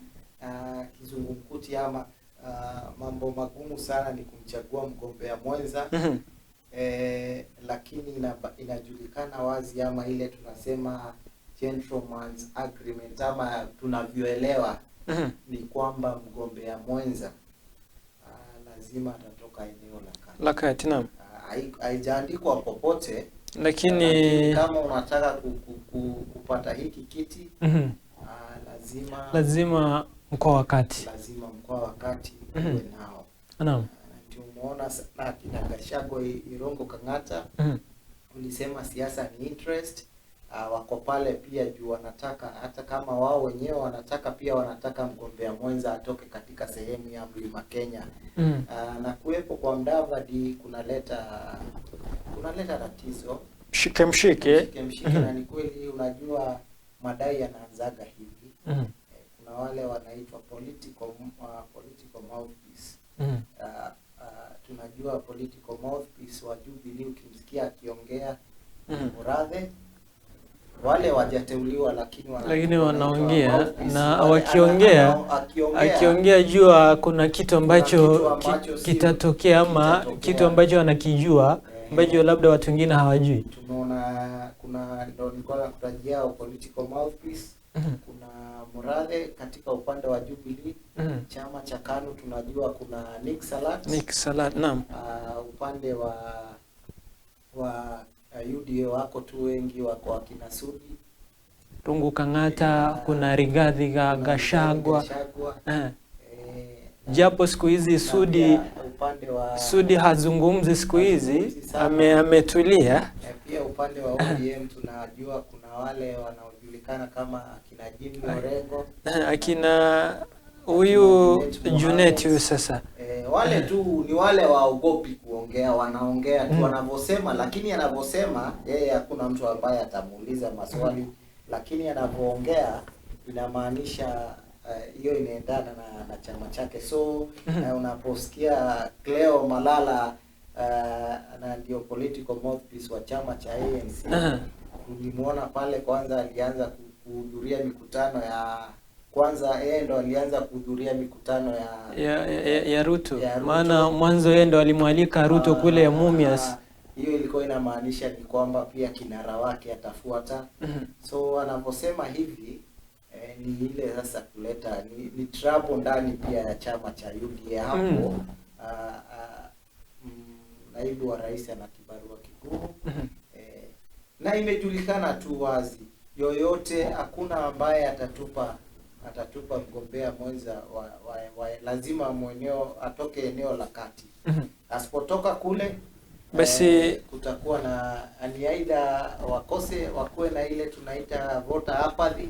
Kizungumkuti ama mambo magumu sana ni kumchagua mgombea mwenza. Lakini inajulikana wazi ama ile tunasema gentleman's agreement ama tunavyoelewa ni kwamba mgombea mwenza lazima atatoka eneo la kati. La kati, naam. Haijaandikwa popote, lakini kama unataka kupata hiki kiti lazima mkoa wa kati, lazima mkoa wa kati uwe nao. Naam. Ndio umeona sana kina Gachagua, Irungu Kang'ata ulisema siasa ni interest. Wako pale pia juu wanataka, hata kama wao wenyewe wanataka pia wanataka mgombea mwenza atoke katika sehemu ya Mlima Kenya. Na kuwepo kwa Mudavadi kunaleta tatizo. Mshike mshike. Mshike na ni kweli, unajua madai yanaanzaga hivi. Kuna wale wanaitwa political mouthpiece. Tunajua political mouthpiece wa Jubilee, ukimsikia akiongea Murathe, wale wajateuliwa lakini wanaongea na wakiongea, akiongea jua kuna kitu ambacho kitatokea ama kitu ambacho wanakijua ambacho labda watu wengine hawajui. Tumeona kuna ndio nilikuwa nakutajia political mouthpiece. Kuna Murathe katika upande wa Jubilee. Chama cha KANU tunajua kuna Nick Salat. Nick Salat, naam. Upande wa UDA wako tu wengi, wako akina Sudi, Rungu Kang'ata, kuna Rigathi Gachagua. Japo siku hizi Sudi hazungumzi siku hizi, ametulia. Pia upande wa ODM tunajua kuna wale wanaojulikana kama akina Jimmy Orengo, akina huyu Junet huyu sasa. Wale tu ni wale waogopi kuongea, wanaongea tu wanavyosema, lakini anavyosema yeye hakuna mtu ambaye atamuuliza maswali, lakini anavyoongea inamaanisha hiyo inaendana na chama chake. So unaposikia Cleo Malala na ndio political mouthpiece wa chama cha ANC, tulimuona pale kwanza alianza kuhudhuria mikutano ya kwanza, yeye ndo alianza kuhudhuria mikutano ya Ruto, maana mwanzo yeye ndo alimwalika Ruto kule Mumias. Hiyo ilikuwa inamaanisha ni kwamba pia kinara wake atafuata. So anaposema hivi ni ile sasa kuleta ni trouble ndani pia ya chama cha UDA hapo. Naibu wa rais ana kibarua kigumu. Na imejulikana tu wazi, yoyote hakuna ambaye atatupa mgombea mwenza wa lazima mweneo atoke eneo la kati. Asipotoka kule basi kutakuwa na ni aidha wakose wakuwe na ile tunaita voter apathy.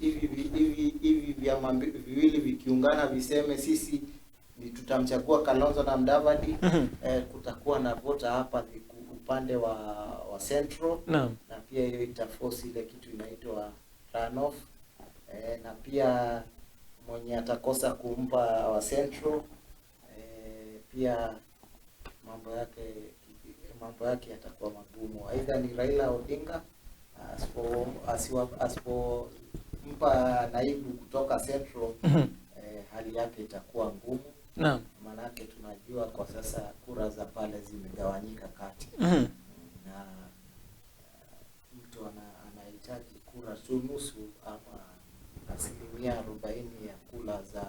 Hivi vyama viwili vikiungana viseme sisi ni tutamchagua Kalonzo na Mudavadi, kutakuwa na voter apathy upande wa Central. Na pia hiyo itaforce ile kitu inaitwa runoff. Na pia mwenye atakosa kumpa wa Central pia mambo yake yatakuwa magumu. Aidha ni Raila Odinga asipompa naibu kutoka Central, hali yake itakuwa ngumu. Naam. Manake tunajua kwa sasa kura za pale zimegawanyika kati. Na mtu anahitaji kura tu nusu ama 40% ya kura za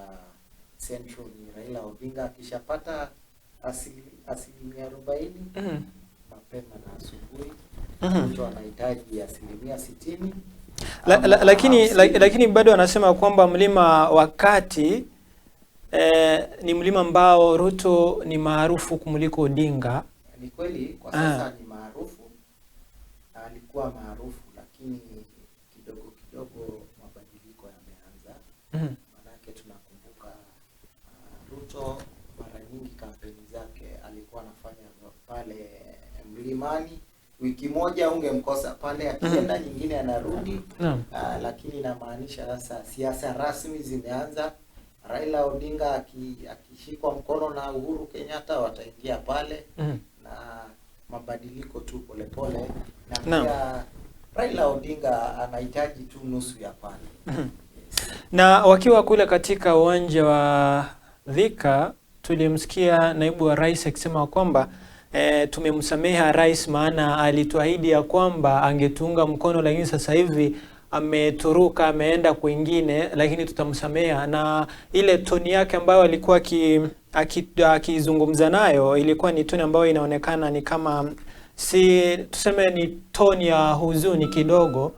Central ni Raila Odinga. Akishapata 40% mapema na asubuhi, mtu anahitaji 60%. Lakini bado anasema kwamba mlima wa kati ni mlima ambao Ruto ni maarufu kumliko Odinga. Ni kweli kwa sasa ni maarufu, alikuwa maarufu, lakini kidogo kidogo mabadiliko yameanza. Manake tunakumbuka Ruto mara nyingi kampeni zake alikuwa anafanya pale mlimani, wiki moja ungemkosa pale, akienda nyingine anarudi. Lakini inamaanisha sasa siasa rasmi zimeanza. Raila Odinga akishikwa mkono na Uhuru Kenyatta wataingia pale. Na mabadiliko tu polepole, na pia Raila Odinga anahitaji tu nusu ya pale. Yes. Na wakiwa kule katika uwanja wa Thika tulimsikia naibu wa rais akisema kwamba tumemsameha rais, maana alituahidi ya kwamba angetuunga mkono, lakini sasa hivi ameturuka, ameenda kwingine, lakini tutamsamea. Na ile toni yake ambayo alikuwa akizungumza nayo ilikuwa ni toni ambayo inaonekana ni kama si tuseme ni toni ya huzuni kidogo.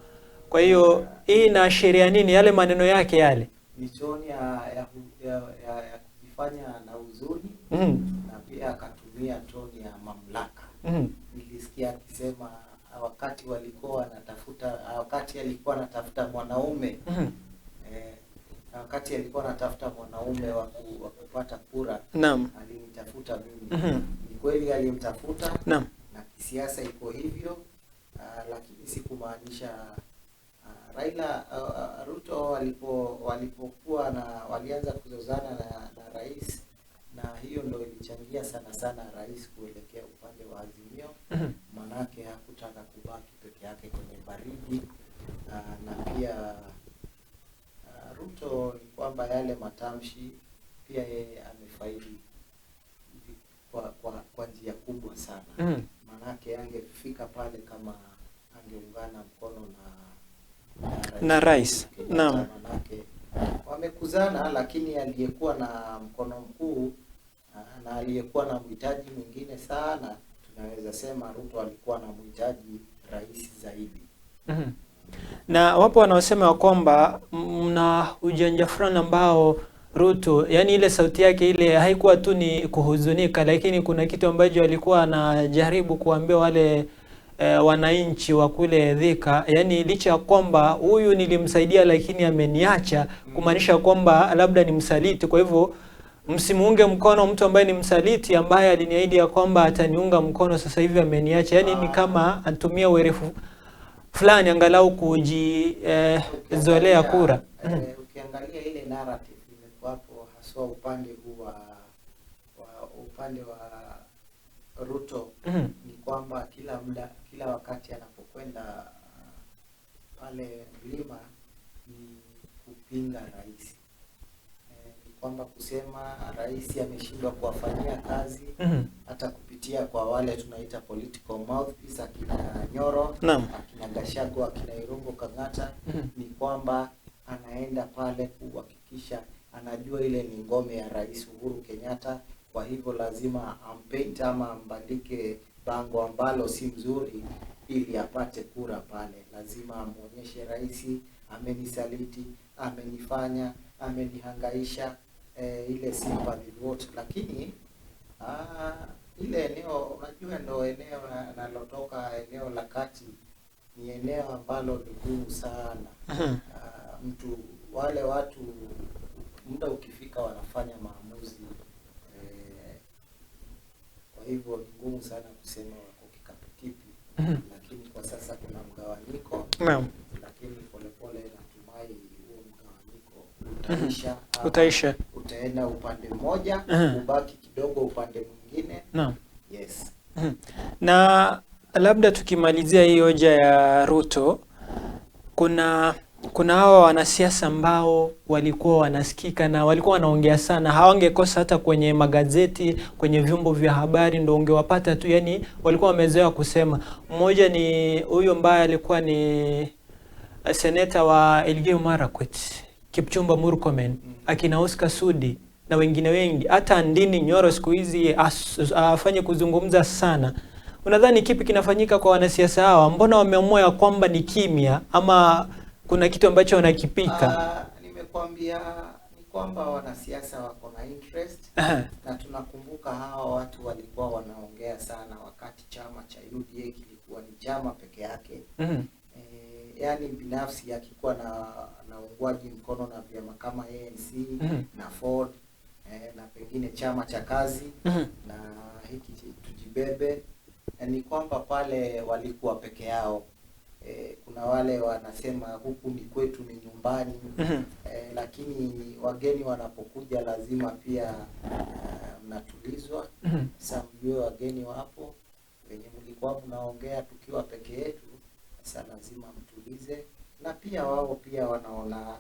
Kwa hiyo hii inaashiria nini, yale maneno yake yale? Ni toni ya kujifanya na huzuni, na pia akatumia toni ya mamlaka. Nilisikia akisema wakati walikuwa wanatafuta, wakati alikuwa anatafuta mwanaume, wakati alikuwa anatafuta mwanaume wa kupata kura, alinitafuta mimi. Ni kweli alimtafuta. Na kisiasa iko hivyo, lakini sikumaanisha Raila Ruto walipokuwa na walianza kuzozana na rais, na hiyo ndio ilichangia sana sana rais kuelekea upande wa Azimio. Manake hakutaka kubaki peke yake kwenye baridi. Na pia Ruto ni kwamba yale matamshi pia yeye amefaidi kwa njia kubwa sana. Manake angefika pale kama angeungana mkono na rais. Naam. Manake wamekuzana, lakini aliyekuwa na mkono mkuu na aliyekuwa na mhitaji mwingine sana, tunaweza sema Ruto alikuwa na mhitaji rais zaidi. Na wapo wanaosema kwamba mna ujanja fulani ambao Ruto, yani ile sauti yake ile haikuwa tu ni kuhuzunika, lakini kuna kitu ambacho alikuwa anajaribu kuambia wale wananchi wa kule Thika, yani licha ya kwamba huyu nilimsaidia lakini ameniacha, kumaanisha kwamba labda ni msaliti. Kwa hivyo msimuunge mkono mtu ambaye ni msaliti, ambaye aliniahidi ya kwamba ataniunga mkono, sasa hivi ameniacha. Yani ni kama atumia uerefu fulani angalau kujizolea kura. Ukiangalia ile narrative imekuwa hapo haswa upande huu wa upande wa Ruto, ni kwamba kila muda, kila wakati anapokwenda pale mlima ni kupinga rais. Ni kwamba kusema rais ameshindwa kuwafanyia kazi, hata kupitia kwa wale tunaita political mouthpiece, akina Nyoro, akina Gachagua, akina Irungu Kang'ata. Ni kwamba anaenda pale kuhakikisha anajua ile ni ngome ya Rais Uhuru Kenyatta, kwa hivyo lazima ampaint ama ambandike bango ambalo si mzuri ili apate kura pale. Lazima amuonyeshe rais amenisaliti, amenifanya, amenihangaisha, ile sympathy vote. Lakini ile eneo, unajua ndio eneo nalotoka, eneo la kati ni eneo ambalo ni gumu sana. Mtu wale watu muda ukifika wanafanya maamuzi, kwa hivyo ni ngumu sana kusema wako kikapu kipi. Lakini kwa sasa kuna mgawanyiko. Lakini polepole natumai huo mgawanyiko utaisha, utaisha, utaenda upande mmoja, ubaki kidogo upande mwingine. Yes. Na labda tukimalizia hii hoja ya Ruto, kuna hawa wanasiasa ambao walikuwa wanasikika na walikuwa wanaongea sana, hawangekosa hata kwenye magazeti, kwenye vyombo vya habari ndio ungewapata tu, yani walikuwa wamezoea kusema. Mmoja ni huyo ambaye alikuwa ni seneta wa Elgeyo Marakwet, Kipchumba Murkomen, akina Oscar Sudi na wengine wengi, hata Ndindi Nyoro siku hizi afanye kuzungumza sana. Unadhani kipi kinafanyika kwa wanasiasa hawa? Mbona wameamua ya kwamba ni kimya, ama kuna kitu ambacho wanakipika? Nimekuambia ni kwamba wanasiasa wako na interest. Na tunakumbuka hawa watu walikuwa wanaongea sana wakati chama cha UDA kilikuwa ni chama peke yake. Yani binafsi akikuwa na uungwaji mkono na vyama kama ANC na Ford, na pengine chama cha kazi na hiki tujibebe, ni kwamba pale walikuwa peke yao. Kuna wale wanasema huku ni kwetu, ni nyumbani. Lakini wageni wanapokuja lazima pia mnatulizwa. Sasa mjue wageni wapo. Venye mlikuwa mnaongea tukiwa peke yetu, sasa lazima mtulize. Na pia wao pia wanaona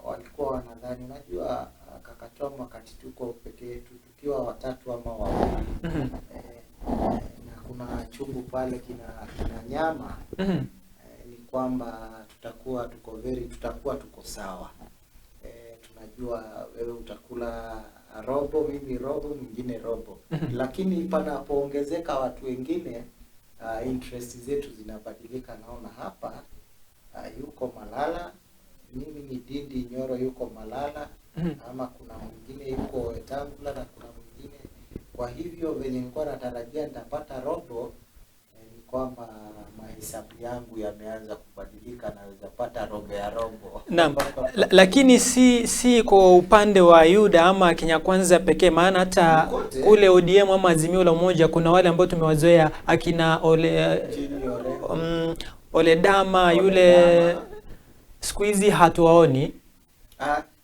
walikuwa wanadhani, unajua kaka Tom, wakati tuko peke yetu tukiwa watatu ama wawili na kuna chungu pale kina nyama ni kwamba tutakuwa tuko very tutakuwa tuko sawa. Tunajua wewe utakula robo, mimi robo, mwingine robo. Lakini panapoongezeka watu wengine, interest zetu zinabadilika. Naona hapa yuko Malala, mimi ni Ndindi Nyoro yuko Malala, ama kuna mwingine yuko Wetangula na kuna mwingine. Kwa hivyo venye nilikuwa natarajia nitapata robo, ni kwamba mahesabu yangu yameanza kubadilika, naweza pata robo ya robo. Naam, lakini si kwa upande wa Yuda ama Kenya Kwanza pekee, maana hata Kote. kule ODM ama Azimio la Umoja kuna wale ambao tumewazoea akina Ole Jimmy Orengo. Oledama yule Oledama. siku hizi hatuwaoni.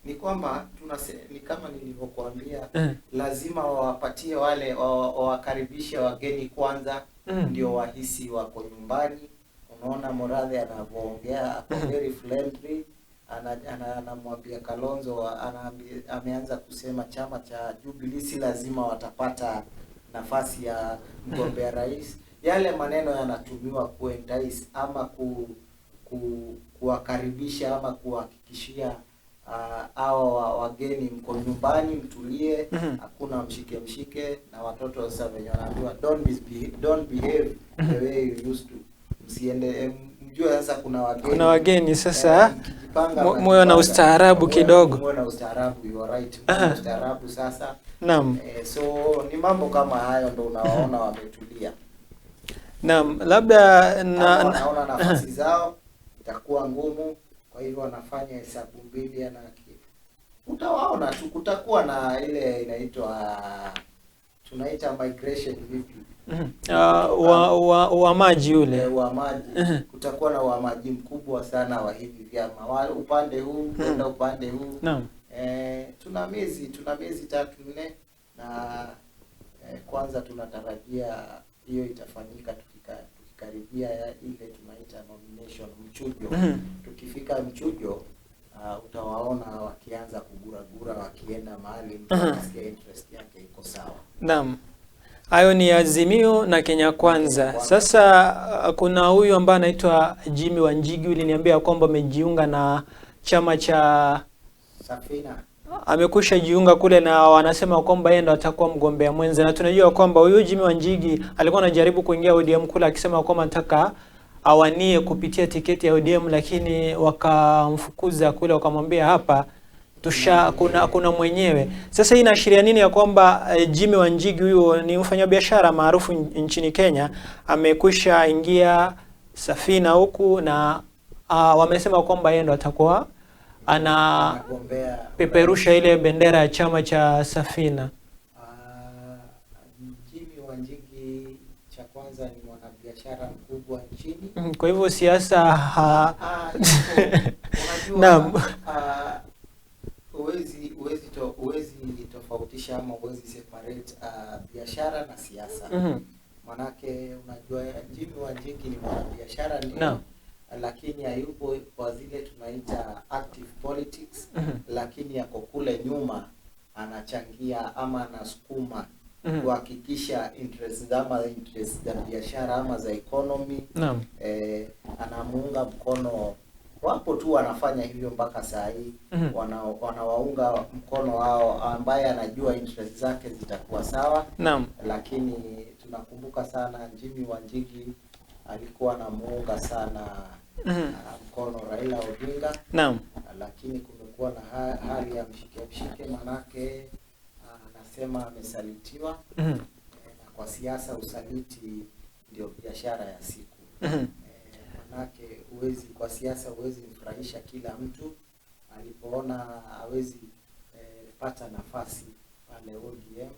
Ni kwamba ni kama nilivyokuambia, lazima wawapatie wale wawakaribishe wageni kwanza, ndio wahisi wako nyumbani. Unaona Murathe anavyoongea ako very friendly, anamwambia Kalonzo, ameanza kusema chama cha Jubilee si lazima watapata nafasi ya mgombea rais. Yale maneno yanatumiwa kuentice ama kuwakaribisha ama kuhakikishia hawa wageni mko nyumbani, mtulie, hakuna mshike mshike. Na watoto sasa venye wanaambiwa don't behave the way you used to, msiende, mjue sasa kuna wageni, Kuna wageni sasa, mkijipanga muwe na mnajipanga. ustaarabu kidogo. Muwe na ustaarabu, you are right, muwe na ustaarabu sasa. Naam. So ni mambo kama hayo ndo unawaona wametulia. Naam, labda Na wanaona nafasi zao itakuwa ngumu, kwa hivyo wanafanya hesabu mbili na utawaona tu, kutakuwa na ile inaitwa tunaita migration vipi? Uhamaji ule. Uhamaji. Kutakuwa na uhamaji mkubwa sana wa hivi vyama, upande huu kwenda upande huu. Naam. Tuna miezi 3-4 na kwanza tunatarajia hiyo itafanyika tukikaribia ile tunaita nomination, mchujo. Tukifika mchujo, utawaona wakianza kuguragura wakienda mahali mtu anasikia interest yake iko sawa. Naam. Hayo ni Azimio na Kenya Kwanza. Sasa kuna huyu ambaye anaitwa Jimmy Wanjigi, uliniambia kwamba amejiunga na chama cha Safina. Amekusha jiunga kule na wanasema kwamba yeye ndo atakuwa mgombea mwenza, na tunajua kwamba huyu Jimmy Wanjigi alikuwa anajaribu kuingia ODM kule akisema kwamba anataka awanie kupitia tiketi ya ODM, lakini wakamfukuza kule, wakamwambia hapa tusha kuna mwenyewe. Sasa hii inaashiria nini ya kwamba Jimmy Wanjigi huyo ni mfanyabiashara maarufu nchini Kenya, amekwisha ingia Safina huku na wamesema kwamba yeye ndo atakuwa ana peperusha ile bendera ya chama cha Safina. Jimmy Wanjigi cha kwanza ni mwanabiashara mkubwa nchini. Kwa hivyo siasa Unajua, huwezi tofautisha ama huwezi separate biashara na siasa. Manake unajua Jimmy Wanjigi ni mwanabiashara ndio. No. Lakini hayupo kwa zile tunaita active politics, lakini yako kule nyuma anachangia ama anasukuma kuhakikisha interest ama interest za biashara ama za economy. Naam. Anamuunga mkono, wapo tu wanafanya hivyo mpaka saa hii. Wanawaunga mkono wao ambaye anajua interest zake zitakuwa sawa. Naam. Lakini tunakumbuka sana Jimmy Wanjigi alikuwa anamuunga sana mkono Raila Odinga. Naam. Lakini kumekuwa na hali ya mshike mshike, manake anasema amesalitiwa. Na kwa siasa usaliti ndio biashara ya siku. Manake huwezi, kwa siasa huwezi mfurahisha kila mtu. Alipoona hawezi pata nafasi pale ODM,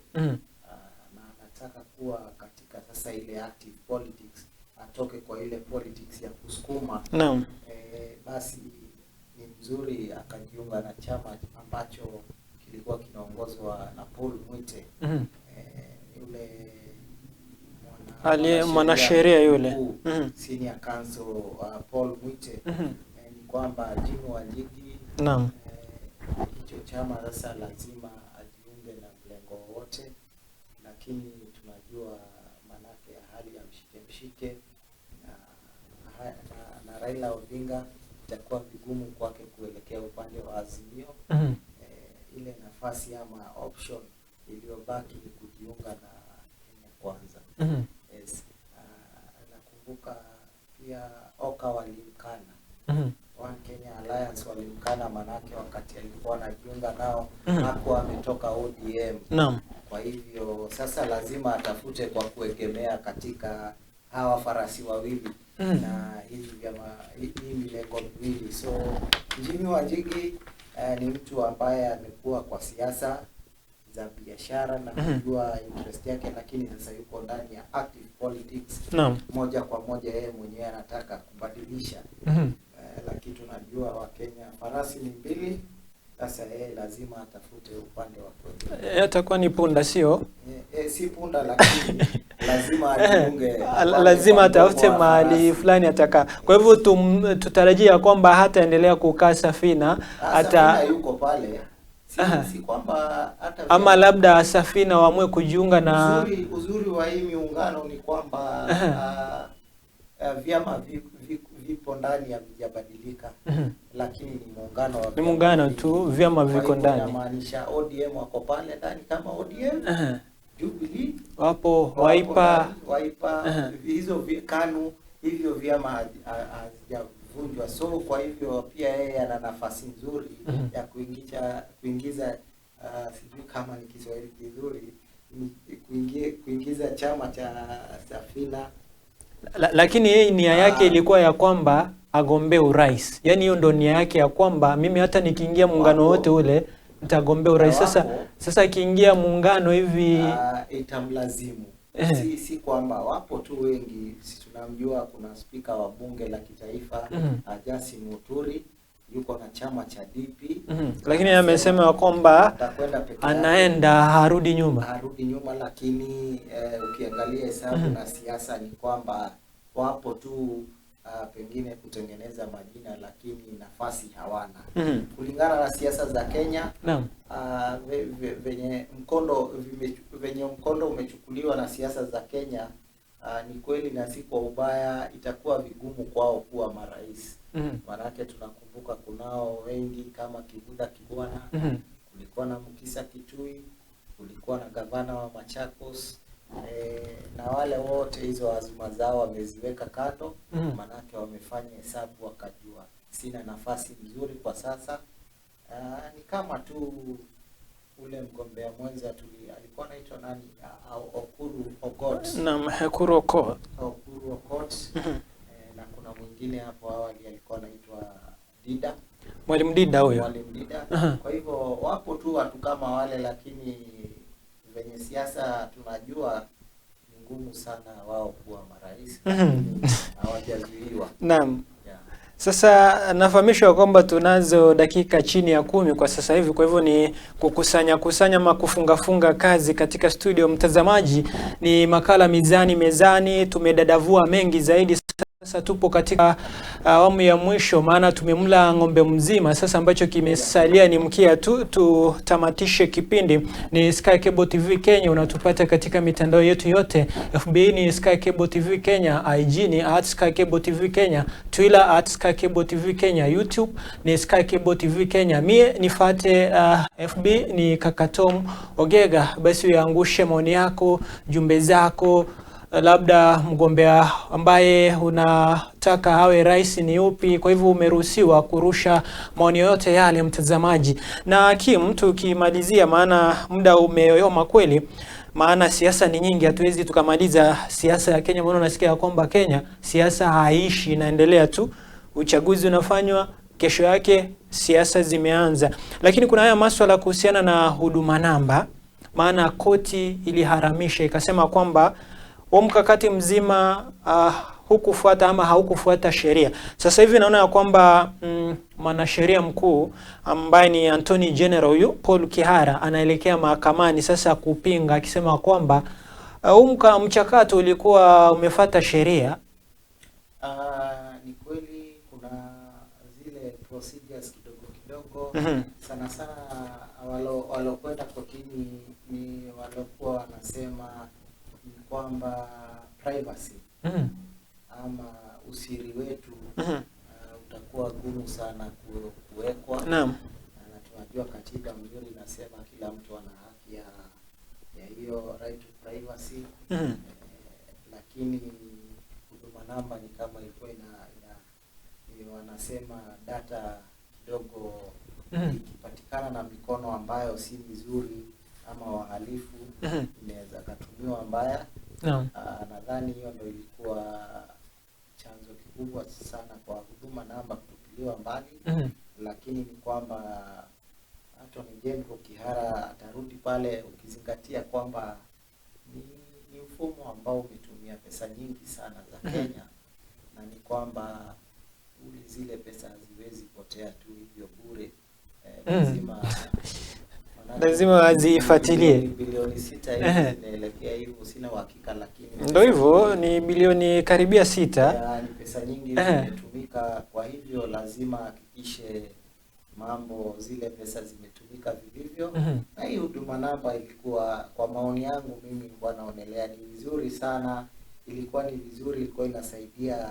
na anataka kuwa katika sasa ile active politics, atoke kwa ile politics ya kusukuma. Naam. Basi ni mzuri akajiunga na chama ambacho kilikuwa kinaongozwa na Paul Mwite. Yule mwana Aliye mwanasheria yule. mkuu, Senior Counsel Paul Mwite, ni kwamba Jimmy Wanjigi, hicho chama sasa lazima ajiunge na mlengo wowote, lakini tunajua manake ya hali ya mshike mshike na Raila Odinga itakuwa vigumu kwake kuelekea upande wa Azimio. Ile nafasi ama option iliyobaki ni kujiunga na Kenya Kwanza. Yes. Nakumbuka pia Oka walimkana. One Kenya Alliance walimkana, manake wakati alikuwa anajiunga nao hakuwa ametoka ODM. Kwa hivyo sasa lazima atafute kwa kuegemea katika hawa farasi wawili na hivi vyama, hii milengo miwili. So Jimmy Wanjigi ni mtu ambaye amekuwa kwa siasa za biashara na kujua interest yake, lakini sasa yuko ndani ya active politics. Moja kwa moja yeye mwenyewe anataka kubadilisha. Lakini tunajua Wakenya farasi ni mbili. Sasa yeye lazima atafute upande wa kuegemea. Atakuwa ni punda, sio? Si punda, lakini lazima ajiunge Lazima atafute mahali fulani atakaa. Kwa hivyo tutarajia kwamba hataendelea kukaa Safina, hata yuko pale. Si kwamba hata ama labda Safina waamue kujiunga na uzuri wa hii miungano ni kwamba vyama vipo ndani havijabadilika, lakini ni muungano wa ni muungano tu, vyama viko ndani. Inamaanisha ODM wako pale ndani kama ODM, Jubilee wapo, Wiper, Wiper, hizo KANU, hivyo vyama hazijavunjwa. So kwa hivyo pia yeye ana nafasi nzuri ya kuingiza sijui kama ni Kiswahili kizuri, kuingiza chama cha Safina. Lakini yeye nia yake ilikuwa ya kwamba agombee urais. Yaani hiyo ndo nia yake ya kwamba mimi hata nikiingia muungano wote ule nitagombea urais. Sasa akiingia muungano hivi itamlazimu. Si kwamba wapo tu wengi, si tunamjua kuna spika wa bunge la kitaifa Justin Muturi yuko na chama cha DP. Lakini amesema kwamba anaenda harudi nyuma. Harudi nyuma, lakini ukiangalia hesabu na siasa ni kwamba wapo tu pengine kutengeneza majina, lakini nafasi hawana. Kulingana na siasa za Kenya, venye mkondo umechukuliwa na siasa za Kenya, ni kweli na si kwa ubaya, itakuwa vigumu kwao kuwa marais. Manake tunakumbuka kunao wengi kama Kivutha Kibwana, kulikuwa na Mukisa Kitui, kulikuwa na gavana wa Machakos, na wale wote hizo azma zao wameziweka kando. Manake wamefanya hesabu wakajua sina nafasi nzuri kwa sasa. Ni kama tu ule mgombea mwenza alikuwa anaitwa nani? Okuru Ogot. Naam, Ekuru Aukot. Okuru Aukot. Na kuna mwingine hapo awali alikuwa anaitwa Dida. Mwalimu Dida huyo. Mwalimu Dida. Kwa hivyo wapo tu watu kama wale, lakini venye siasa tunajua ni ngumu sana wao kuwa marais, hawajazuiwa. Naam. Sasa nafahamishwa kwamba tunazo dakika chini ya 10 kwa sasa hivi, kwa hivyo ni kukusanya kusanya ama kufungafunga kazi katika studio. Mtazamaji, ni makala Mizani Mezani, tumedadavua mengi zaidi. Sasa tupo katika awamu ya mwisho, maana tumemla ng'ombe mzima. Sasa ambacho kimesalia ni mkia tu, tutamatishe kipindi. Ni Sky Cable TV Kenya, unatupata katika mitandao yetu yote. FB ni Sky Cable TV Kenya, IG ni @SkyCableTV Kenya, Twitter @SkyCableTV Kenya, YouTube ni Sky Cable TV Kenya. Mie nifate FB ni Kaka Tom Ogega. Basi uangushe maoni yako, jumbe zako, labda mgombea ambaye unataka awe rais ni upi. Kwa hivyo umeruhusiwa kurusha maoni yote yale, mtazamaji. Na Kim, tukimalizia, maana muda umeyoyoma kweli, maana siasa ni nyingi, hatuwezi tukamaliza siasa ya Kenya. Maana unasikia kwamba Kenya siasa haishi, inaendelea tu, uchaguzi unafanywa, kesho yake siasa zimeanza. Lakini kuna haya masuala kuhusiana na huduma namba, maana koti iliharamisha ikasema kwamba huo mkakati mzima hukufuata ama haukufuata sheria. Sasa hivi naona kwamba mwanasheria mkuu ambaye ni Attorney General huyu Paul Kihara anaelekea mahakamani sasa kupinga, akisema kwamba Huu mchakato ulikuwa umefata sheria? Ni kweli kuna zile procedures kidogo kidogo. Sana sana walokwenda kotini ni walokuwa wanasema ni kwamba privacy ama usiri wetu utakuwa gumu sana kuwekwa. Na tunajua katiba mzuri inasema kila mtu ana haki ya hiyo right to privacy. Lakini huduma namba ni kama ilikuwa ina wanasema data kidogo ikipatikana na mikono ambayo si mizuri ama wahalifu inaweza katumiwa mbaya. Nadhani hiyo ndio ilikuwa chanzo kikubwa sana kwa huduma namba kutupiliwa mbali. Lakini ni kwamba Attorney General Kihara atarudi pale, ukizingatia kwamba ni mfumo ambao umetumia pesa nyingi sana za Kenya, na ni kwamba zile pesa haziwezi potea tu hivyo bure. Lazima wazifuatilie. Bilioni 6 hivi zinaelekea hivyo, sina uhakika, lakini ndio hivyo, ni bilioni karibia 6. Ni pesa nyingi zimetumika, kwa hivyo lazima hakikishe mambo zile pesa zimetumika vilivyo. Na hii huduma namba ilikuwa, kwa maoni yangu mimi nilikuwa naonelea ni vizuri sana, ilikuwa ni vizuri, ilikuwa inasaidia.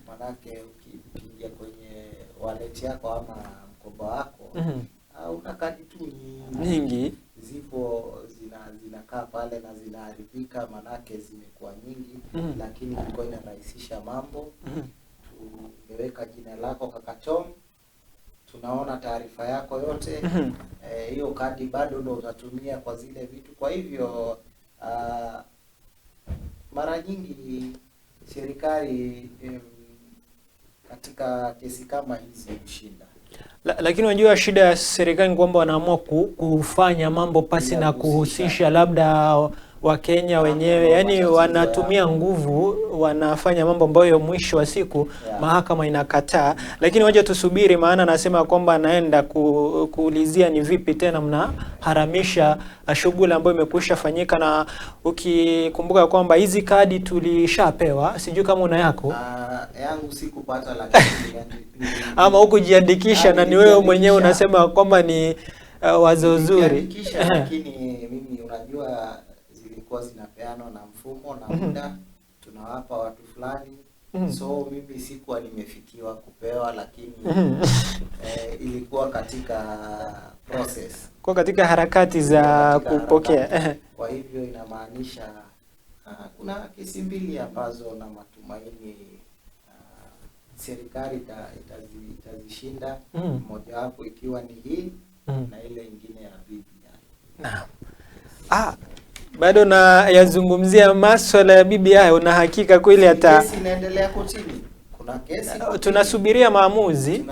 Manake ukiingia kwenye wallet yako ama mkoba wako una kadi tu nyingi zipo zinakaa pale na zinaharibika, manake zimekuwa nyingi. Lakini ilikuwa inarahisisha mambo. Tumeweka jina lako kaka Tom, tunaona taarifa yako yote. Hiyo kadi bado ndio utatumia kwa zile vitu. Kwa hivyo mara nyingi serikali katika kesi kama hizi hushinda. Lakini unajua shida ya serikali ni kwamba wanaamua kufanya mambo pasi na kuhusisha labda Wakenya wenyewe, yani wanatumia nguvu, wanafanya mambo ambayo mwisho wa siku mahakama inakataa. Lakini waje tusubiri, maana anasema kwamba anaenda kuulizia ni vipi tena mnaharamisha shughuli ambayo imekwisha fanyika. Na ukikumbuka kwamba hizi kadi tulishapewa, sijui kama una yako. Yangu sikupata, lakini ama hukujiandikisha, na ni wewe mwenyewe unasema kwamba ni wazo zuri. Lakini mimi unajua zilikuwa zinapeanwa na mfumo na muda tunawapa watu fulani. So mimi sikuwa nimefikiwa kupewa, lakini ilikuwa katika process, kwa katika harakati za kupokea. Kwa hivyo inamaanisha kuna kesi mbili ambazo na matumaini serikali itazishinda, mojawapo ikiwa ni hii na ile ingine ya BBI. Naam. Bado na yazungumzia masuala ya BBI, una hakika kweli hata kesi inaendelea kotini? Kuna kesi tunasubiria maamuzi.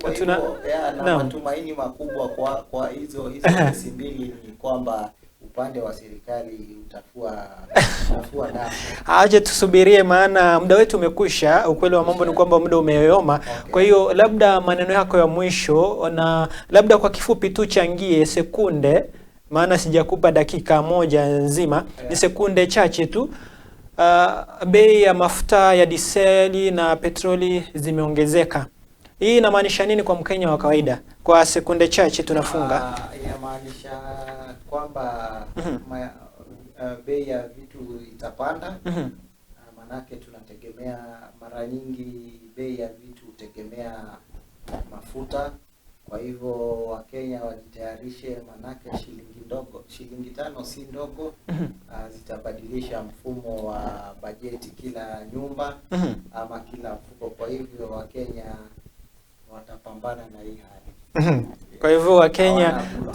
Kwa hivyo na matumaini makubwa kwa hizo kesi mbili ni kwamba upande wa serikali utafua damu. Aje tusubirie, maana muda wetu umekwisha. Ukweli wa mambo ni kwamba muda umeyoyoma. Okay. Kwa hiyo labda maneno yako ya mwisho, na labda kwa kifupi tu changie sekunde, maana sijakupa dakika moja nzima, ni sekunde chache tu. Bei ya mafuta ya diseli na petroli zimeongezeka. Hii inamaanisha nini kwa Mkenya wa kawaida? Kwa sekunde chache tunafunga. Inamaanisha kwamba bei ya vitu itapanda. Manake tunategemea mara nyingi bei ya vitu hutegemea mafuta. Kwa hivyo Wakenya wajitayarishe, manake shilingi 5 si ndogo. Zitabadilisha mfumo wa bajeti kila nyumba ama kila mfuko. Kwa hivyo Wakenya watapambana na hii hali. Kwa hivyo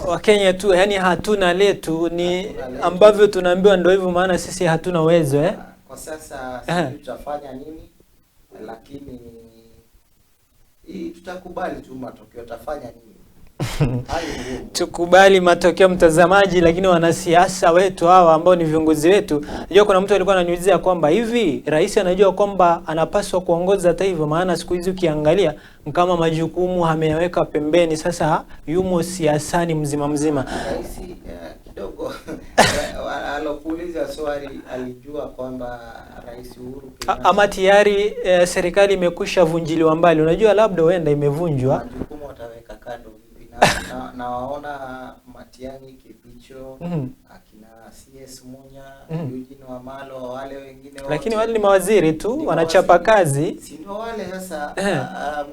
Wakenya tu, yani hatuna letu, ni ambavyo tunaambiwa ndio hivyo, maana sisi hatuna uwezo. Kwa sasa sisi tutafanya nini, lakini tutakubali tu matokeo, tutafanya nini? Tukubali matokeo, mtazamaji. Lakini wanasiasa wetu hawa ambao ni viongozi wetu, unajua kuna mtu alikuwa ananiulizia kwamba hivi rais anajua kwamba anapaswa kuongoza taifa? Maana siku hizi ukiangalia kama majukumu ameyaweka pembeni, sasa yumo siasani mzima mzima. Rais kidogo alokuuliza Alokuuliza swali alijua kwamba Rais Uhuru Kenyatta Ama tayari serikali imekwisha vunjiliwa mbali. Unajua, labda huenda imevunjwa. Majukumu wataweka kando vipi? Na waona Matiang'i, Kibicho, akina CS Munya, Eugene Wamalwa, wale wengine wote. Lakini wale ni mawaziri tu Ni wanachapa mawaziri. kazi. Si ndio wale sasa?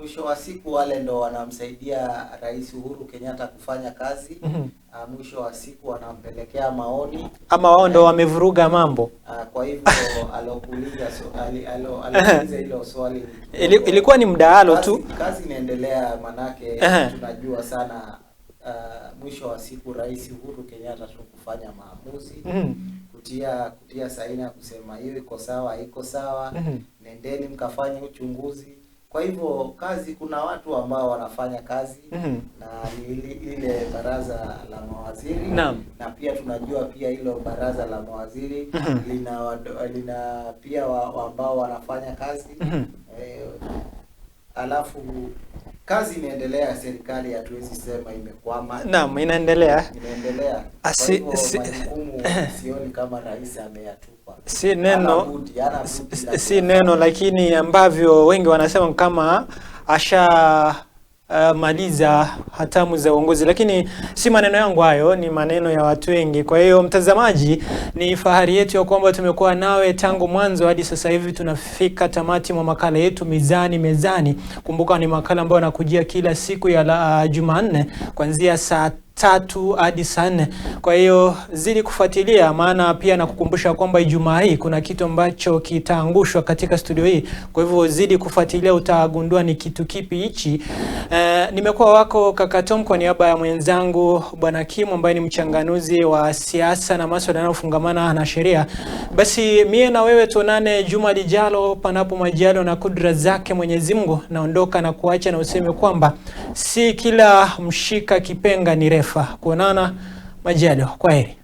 Mwisho wa siku wale ndo wanamsaidia Rais Uhuru Kenyatta kufanya kazi. Mwisho wa siku wanampelekea maoni. Ama wao ndo wamevuruga mambo. Kwa hivyo alokuuliza alikuuliza hilo swali ni kidogo. Ilikuwa ni mdahalo tu. Kazi inaendelea, manake tunajua sana mwisho wa siku Rais Uhuru Kenyatta tu kufanya maamuzi, kutia saini ya kusema hiyo iko sawa, iko sawa, nendeni mkafanye uchunguzi. Kwa hivyo kazi, kuna watu ambao wanafanya kazi na ni ile baraza la mawaziri. Na pia tunajua pia hilo baraza la mawaziri lina pia ambao wanafanya kazi. Alafu kazi inaendelea, serikali hatuwezi sema imekwama. Naam, inaendelea. Inaendelea. Kwa hivyo majukumu sioni kama rais ameyatupa. Si neno Hana budi, hana budi la si neno, lakini ambavyo wengi wanasema kama asha maliza hatamu za uongozi, lakini si maneno yangu hayo, ni maneno ya watu wengi. Kwa hiyo mtazamaji, ni fahari yetu ya kwamba tumekuwa nawe tangu mwanzo hadi sasa hivi tunafika tamati mwa makala yetu Mizani Mezani. Kumbuka ni makala ambayo yanakujia kila siku ya Jumanne kuanzia saa 3 hadi saa 4. Kwa hiyo zidi kufuatilia, maana pia nakukumbusha kwamba Ijumaa hii kuna kitu ambacho kitaangushwa katika studio hii. Kwa hivyo zidi kufuatilia, utagundua ni kitu kipi hichi. Nimekuwa wako kaka Tom kwa niaba ya mwenzangu Bwana Kim ambaye ni mchanganuzi wa siasa na masuala yanayofungamana na sheria. Basi mie na wewe tuonane juma lijalo, panapo majaliwa na kudra zake Mwenyezi Mungu. Naondoka na kuacha na useme kwamba si kila mshika kipenga ni refa. Kuonana majaliwa, kwaheri.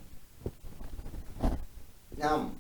Naam.